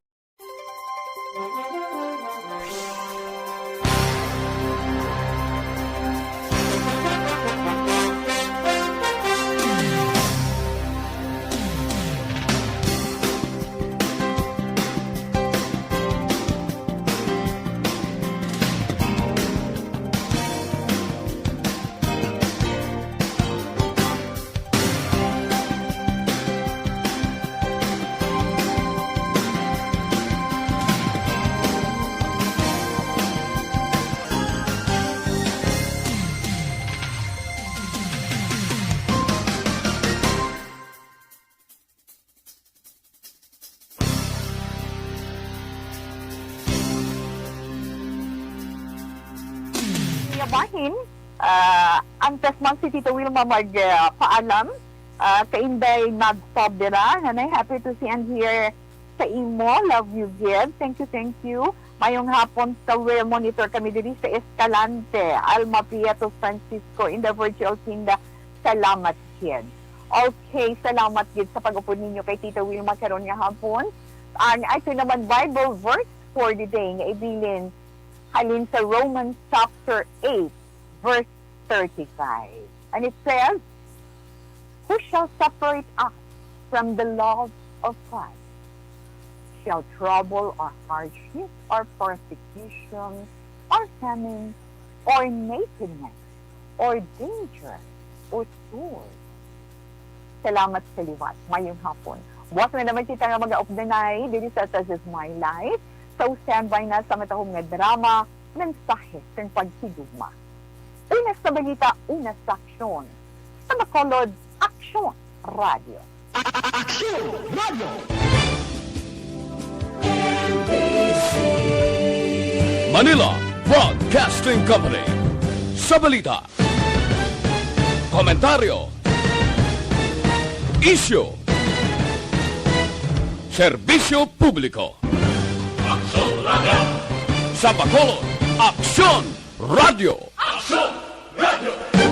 bahin. Ah, antes man si Tito Wilma mag, ah, paalam, ah, kainday nag-stop dira. Nanay, happy to see and hear sa imo. Love you, gid. Thank you, thank you. Mayong hapon sa Will. Monitor kami diri sa Escalante. Alma Prieto Francisco in the virtual Tinda. Salamat, gid. Okay, salamat gid sa pag-upod ninyo kay Tito Wilma karon nga hapon. Ang ato naman Bible verse for the day nga ibilin halin sa Romans chapter eight, verse thirty-five. And it says, "Who shall separate us from the love of Christ? Shall trouble, or hardship, or persecution, or famine, or nakedness, or danger, or sword?" Salamat sa liwat. Mayong hapon. Buwas na naman kita nga mag-updanay diri sa This Is My Life. Sa standby na sa matahom nga drama, mensahe sang paghigugma. Una sa balita, una sa aksyon. Sa Bacolod, Aksyon Radio. Aksyon Radio. Manila Broadcasting Company. Sa balita, komentaryo, isyu, serbisyo publiko. Aksyon Radio. Sa Bacolod, Aksyon Radio. Aksyon